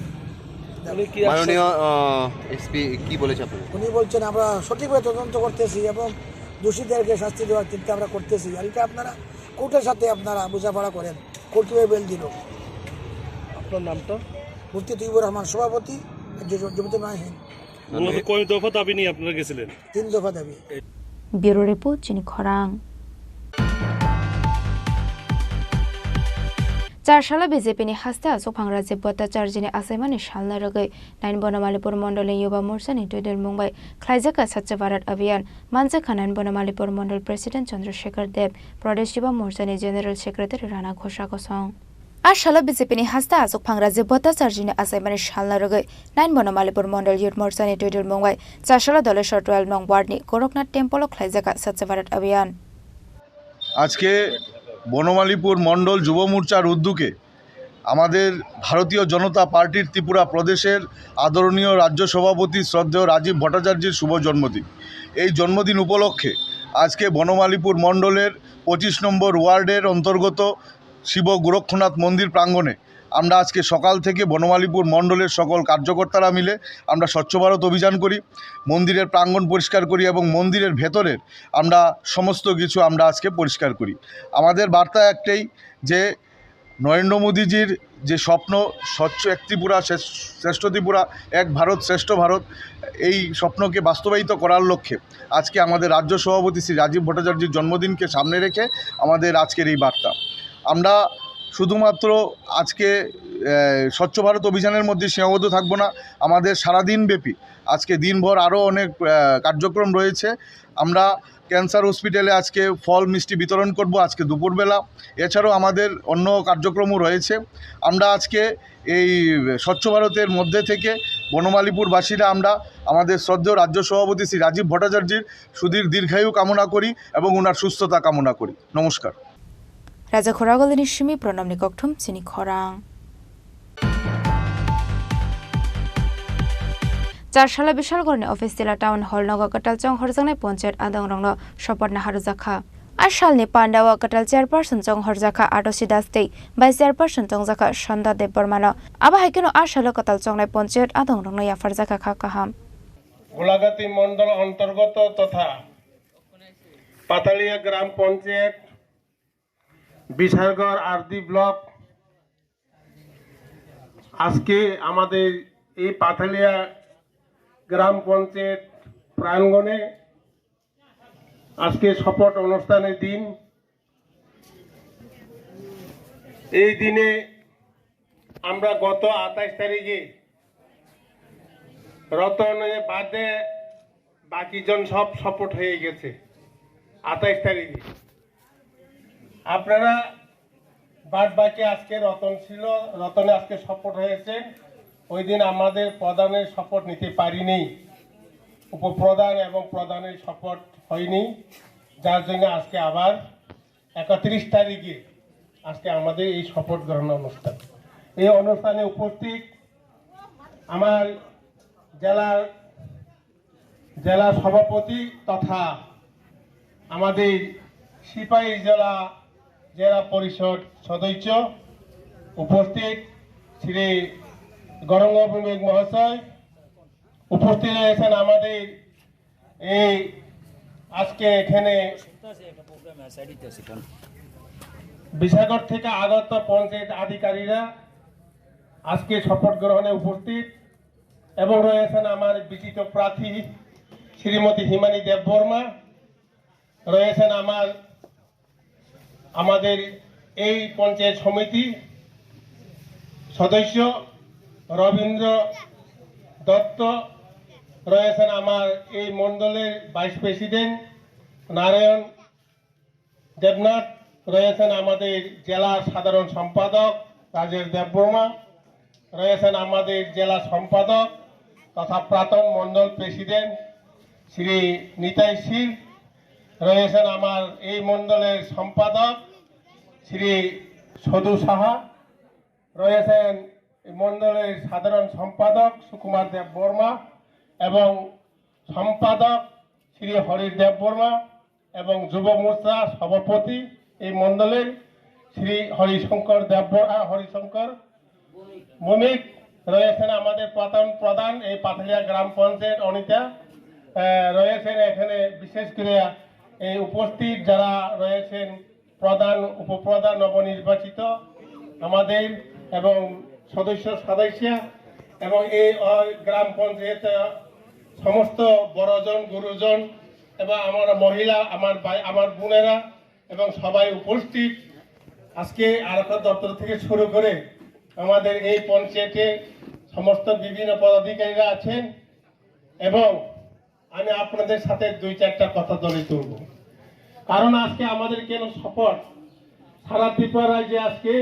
দাবি। উনি কি মাননীয়, আহ, এসপি কি বলেছে আপনাকে? উনি বলছেন, "আমরা সঠিকভাবে তদন্ত করতেছি এবং দোষীদেরকে শাস্তি দেওয়ার চিন্তা আমরা করতেছি।" আর এটা আপনারা কোর্টের সাথে আপনারা বোঝাপড়া করেন, কোর্ট কিভাবে বেল দিল। আপনার নামটা? মুফতি তৈয়বুর রহমান, সভাপতি, জ-, জ-, জমিয়তুল মাহিন। মূলত কয় দফা দাবি নিয়ে আপনারা গেছিলেন? তিন দফা দাবি। Bureau report, Chini Khorang. Charsala B J P ni haste Achukphang Rajiv Bhattacharjee ni achaimani salna rwgwi nine Bonomalipur Mondol ni Yuba Morcha ni twi dulmung bai khlaijak kha Swachh Bharat Abhiyan. Manjak kha nine Bonomalipur Mondol President Chandra Shekhar Deb, Pradesh Yuba Morcha ni General Secretary Rana Ghosha kosong. A salo B J P ni haste Achukphang Rajiv Bhattacharjee ni achaimani salna rwgwi nine Bonomalipur Mondol Youth Morcha ni twi dulmung bai Charsala Doleshwar twelve nong ward ni Gorakhnath Temple o khlaijak kha Swachh Bharat Abhiyan. আজকে বনমালীপুর মণ্ডল যুব মোর্চার উদ্যোগে আমাদের ভারতীয় জনতা পার্টির ত্রিপুরা প্রদেশের আদরণীয় রাজ্য সভাপতি শ্রদ্ধেয় রাজীব ভট্টাচার্যের শুভ জন্মদিন। এই জন্মদিন উপলক্ষে আজকে বনমালীপুর মণ্ডলের পঁচিশ নম্বর ওয়ার্ডের অন্তর্গত শিব গোরক্ষনাথ মন্দির প্রাঙ্গণে আমরা আজকে সকাল থেকে বনমালীপুর মণ্ডলের সকল কার্যকর্তারা মিলে আমরা স্বচ্ছ ভারত অভিযান করি, মন্দিরের প্রাঙ্গণ পরিষ্কার করি এবং মন্দিরের ভেতরের আমরা সমস্ত কিছু আমরা আজকে পরিষ্কার করি। আমাদের বার্তা একটাই যে নরেন্দ্র মোদীজির যে স্বপ্ন, স্বচ্ছ এক ত্রিপুরা, শ্রেষ্ঠ, শ্রেষ্ঠ ত্রিপুরা, এক ভারত, শ্রেষ্ঠ ভারত, এই স্বপ্নকে বাস্তবায়িত করার লক্ষ্যে আজকে আমাদের রাজ্য সভাপতি শ্রী রাজীব ভট্টাচার্যের জন্মদিনকে সামনে রেখে আমাদের আজকের এই বার্তা। আমরা শুধুমাত্র আজকে, আহ, স্বচ্ছ ভারত অভিযানের মধ্যে সীমাবদ্ধ থাকবো না, আমাদের সারাদিন ব্যাপী আজকে দিনভর আরও অনেক, আহ, কার্যক্রম রয়েছে। আমরা ক্যান্সার হসপিটালে আজকে ফল মিষ্টি বিতরণ করব আজকে দুপুরবেলা। এছাড়াও আমাদের অন্য কার্যক্রমও রয়েছে। আমরা আজকে এই স্বচ্ছ ভারতের মধ্যে থেকে বনমালীপুরবাসীরা আমরা আমাদের শ্রদ্ধেয় রাজ্য সভাপতি শ্রী রাজীব ভট্টাচার্যের সুদীর দীর্ঘায়ু কামনা করি এবং ওনার সুস্থতা কামনা করি। নমস্কার। Raja Khoragolini simi Pranamni Kokthum Chini Khorang. Charsala Bishalgarhni office tila town hall nogo kwtal chonghorjaknai ponchayat adongrokno shopot naharjakha. A salni pandao kwtal chairperson chonghorjakha Atoshi Das tei vice chairperson chongjakha Sanda Debbarmano. Abo hai kheno a salo kwtal chongnai ponchayat adongrokno yapharjakha kha kaham. Golaghati মণ্ডল অন্তর্গত তথা পাথালিয়া গ্রাম পঞ্চায়েত, Bishalgarh RD block, আজকে আমাদের এই পাথালিয়া গ্রাম পঞ্চায়েত প্রাঙ্গণে আজকে শপথ অনুষ্ঠানের দিন। এই দিনে আমরা গত আঠাশ তারিখে রতনের বাদে বাকিজন সব শপথ হয়ে গেছে আঠাশ তারিখে। আপনারা বাদ বাকি আজকে রতন ছিল, রতনে আজকে শপথ হয়েছে। ওই দিন আমাদের প্রধানের শপথ নিতে পারিনি, উপপ্রধান এবং প্রধানের শপথ হয়নি, যার জন্য আজকে আবার একত্রিশ তারিখে আজকে আমাদের এই শপথ গ্রহণ অনুষ্ঠান। এই অনুষ্ঠানে উপস্থিত আমার জেলার, জেলা সভাপতি তথা আমাদের সিপাহী জেলা, জেলা পরিষদ সদস্য, উপস্থিত শ্রী গৌরাঙ্গ ভৌমিক মহাশয়, উপস্থিত রয়েছেন আমাদের এই আজকে এখানে বিশালগড় থেকে আগত পঞ্চায়েত আধিকারীরা আজকে শপথ গ্রহণে উপস্থিত এবং রয়েছেন আমার বিজিত প্রার্থী শ্রীমতী হিমানী দেববর্মা, রয়েছেন আমার, আমাদের এই পঞ্চায়েত সমিতি সদস্য রবীন্দ্র দত্ত, রয়েছেন আমার এই মণ্ডলের ভাইস প্রেসিডেন্ট নারায়ণ দেবনাথ, রয়েছেন আমাদের জেলা সাধারণ সম্পাদক রাজেশ দেববর্মা, রয়েছেন আমাদের জেলা সম্পাদক তথা প্রাক্তন মণ্ডল প্রেসিডেন্ট শ্রী নিতাই শীল, রয়েছেন আমার এই মণ্ডলের সম্পাদক শ্রী সদু সাহা, রয়েছেন এই মণ্ডলের সাধারণ সম্পাদক সুকুমার দেব বর্মা এবং সম্পাদক শ্রী হরির দেব বর্মা এবং যুব মোর্চা সভাপতি এই মণ্ডলের শ্রী হরিশঙ্কর দেব বর্মা, হরিশঙ্কর ভৌমিক রয়েছেন আমাদের প্রধান, প্রধান এই পাথালিয়া গ্রাম পঞ্চায়েত অনিতা, আহ, রয়েছেন এখানে। বিশেষ করে এই উপস্থিত যারা রয়েছেন, প্রধান, উপপ্রধান, নবনির্বাচিত আমাদের এবং সদস্য সদস্যা এবং এই, আহ, গ্রাম পঞ্চায়েত, আহ, সমস্ত বড়জন, গুরুজন এবং আমার মহিলা, আমার ভাই, আমার বোনেরা এবং সবাই উপস্থিত। আজকে আরক্ষা দপ্তর থেকে শুরু করে আমাদের এই পঞ্চায়েতে সমস্ত বিভিন্ন পদাধিকারীরা আছেন এবং আমি আপনাদের সাথে দুই চারটা কথা তুলে ধরবো। কারণ আজকে আমাদের কেন সাপোর্ট, সারা ত্রিপুরা রাজ্যে আজকে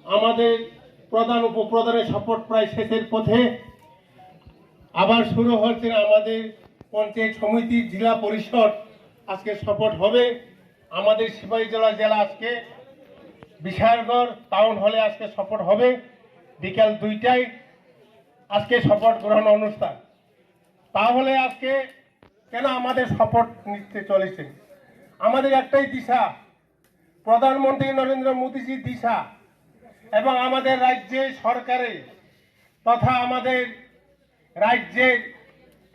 আমাদের প্রধান উপপ্রধানের সাপোর্ট প্রায় শেষের পথে। আবার শুরু হচ্ছে আমাদের পঞ্চায়েত সমিতি, জেলা পরিষদ আজকে সাপোর্ট হবে। আমাদের সিপাহীজলা জেলা আজকে বিশালগড় টাউন হলে আজকে সাপোর্ট হবে বিকাল দুইটায়। আজকে শপথ গ্রহণ অনুষ্ঠান। তাহলে আজকে কেন আমাদের শপথ নিতে চলেছে? আমাদের একটাই দিশা, প্রধানমন্ত্রী নরেন্দ্র মোদীজির দিশা এবং আমাদের রাজ্যে সরকারে তথা আমাদের রাজ্যের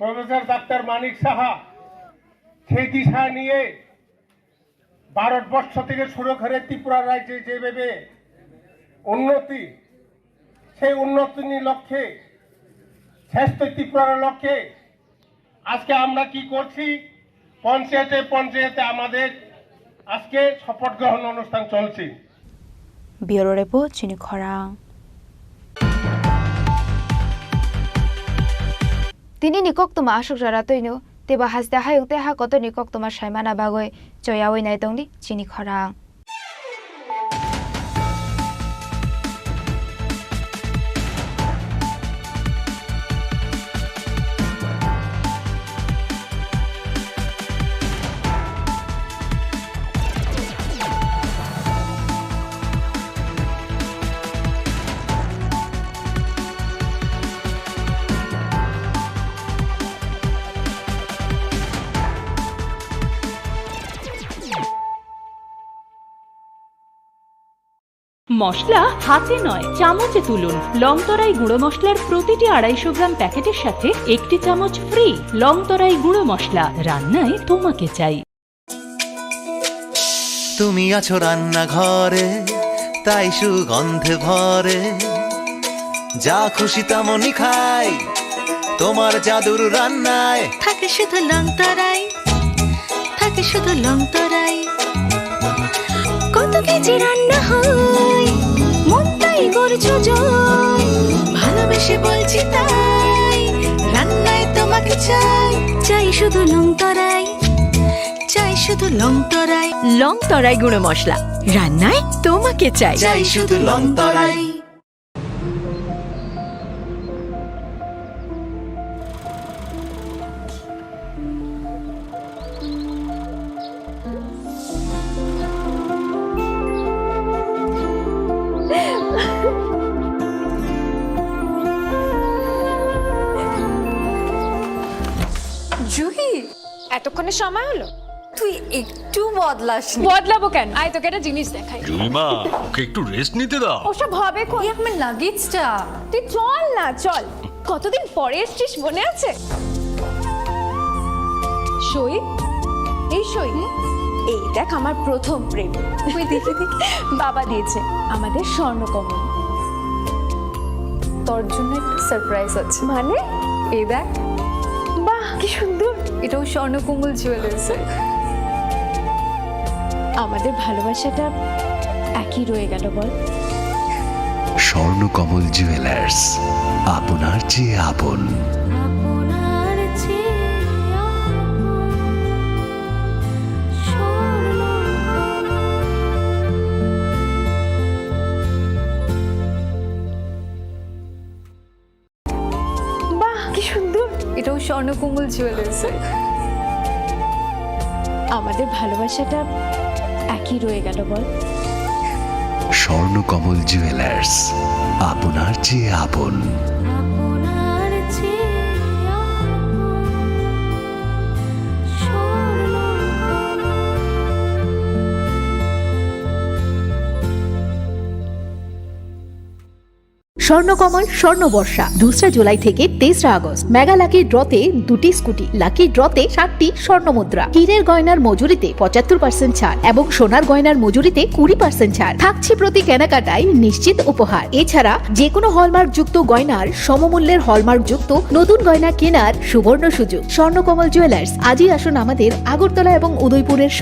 প্রফেসর ডাক্তার মানিক সাহা সেই দিশা নিয়ে ভারতবর্ষ থেকে শুরু করে ত্রিপুরা রাজ্যে যেভাবে উন্নতি, সেই উন্নতির লক্ষ্যে, শ্রেষ্ঠ ত্রিপুরার লক্ষ্যে আজকে আমরা কি করছি, পঞ্চায়েতে পঞ্চায়েতে আমাদের আজকে শপথ গ্রহণ অনুষ্ঠান চলছে। Bureau Report, Chini Khorang. Tini ni koktwma aswk jora twino, teibo haste hayung tei ha kotor ni koktwma saimana bagwi choyawi nai tongdi chini khorang. মশলা হাতে নয়, চামচে তুলুন। লংতরাই গুঁড়ো মশলার প্রতিটি আড়াইশো গ্রাম প্যাকেটের সাথে একটি চামচ ফ্রি। লংতরাই গুঁড়ো মশলা, রান্নায় তোমাকে চাই। তুমি আছো রান্নাঘরে, তাই সুগন্ধে ভরে। যা খুশি তেমনই খাই, তোমার জাদুর রান্নায়। থাকে শুধু লংতরাই, থাকে শুধু লংতরাই। কত কেজি রান্না হয়, মনটাই করছো জয়। ভালোবেসে বলছি তাই, রান্নায় তোমাকে চাই। চাই শুধু লংতরাই, চাই শুধু লংতরাই। লংতরাই গুঁড়ো মশলা, রান্নায় তোমাকে চাই। চাই শুধু লংতরাই। জুহি, এতক্ষণে সময় হলো? তুই একটু বদলাসনি। বদলাবো কেন? আয়, তোকে একটা জিনিস দেখাই। জুলিমা, ওকে একটু রেস্ট নিতে দাও। ওসব হবে কোন? এই আমার লাগেজটা। তুই চল না, চল। কতদিন পরে এসছিস, মনে আছে? সই, এই সই, এই দেখ আমার প্রথম প্রেম। ওই দেখি, দেখি। বাবা দিয়েছে আমাদের স্বর্ণকমল। তোর জন্য একটা সারপ্রাইজ আছে। মানে? এই দেখ। বাহ, কি সুন্দর। এটাও স্বর্ণকমল জুয়েলার্সের। আমাদের ভালোবাসাটা একই রয়ে গেল, বল? স্বর্ণকমল জুয়েলার্স, আপনার চেয়ে আপন। বাহ, কি কমল জুয়েলার্স। আমাদের ভালোবাসাটা একই রয়ে গেল, বল? স্বর্ণকমল জুয়েলার্স, আপনার চেয়ে আপন। আপনার চেয়ে আপন। স্বর্ণকমল। স্বর্ণকমল স্বর্ণবর্ষা, দোসরা জুলাই থেকে তেসরা আগস্ট। মেগা লাকি ড্রতে দুটি স্কুটি, লাকি ড্রতে সাতটি স্বর্ণ মুদ্রা, হীরের গয়নার মজুরিতে পঁচাত্তর পার্সেন্ট ছাড় এবং সোনার গয়নার মজুরিতে কুড়ি পার্সেন্ট ছাড় থাকছে প্রতি কেনাকাটায় নিশ্চিত উপহার। এছাড়া যে কোনো হলমার্কযুক্ত গয়নার সমমূল্যের হলমার্কযুক্ত নতুন গয়না কেনার সুবর্ণ সুযোগ। স্বর্ণকমল জুয়েলার্স, আজই আসুন আমাদের আগরতলা এবং উদয়পুরের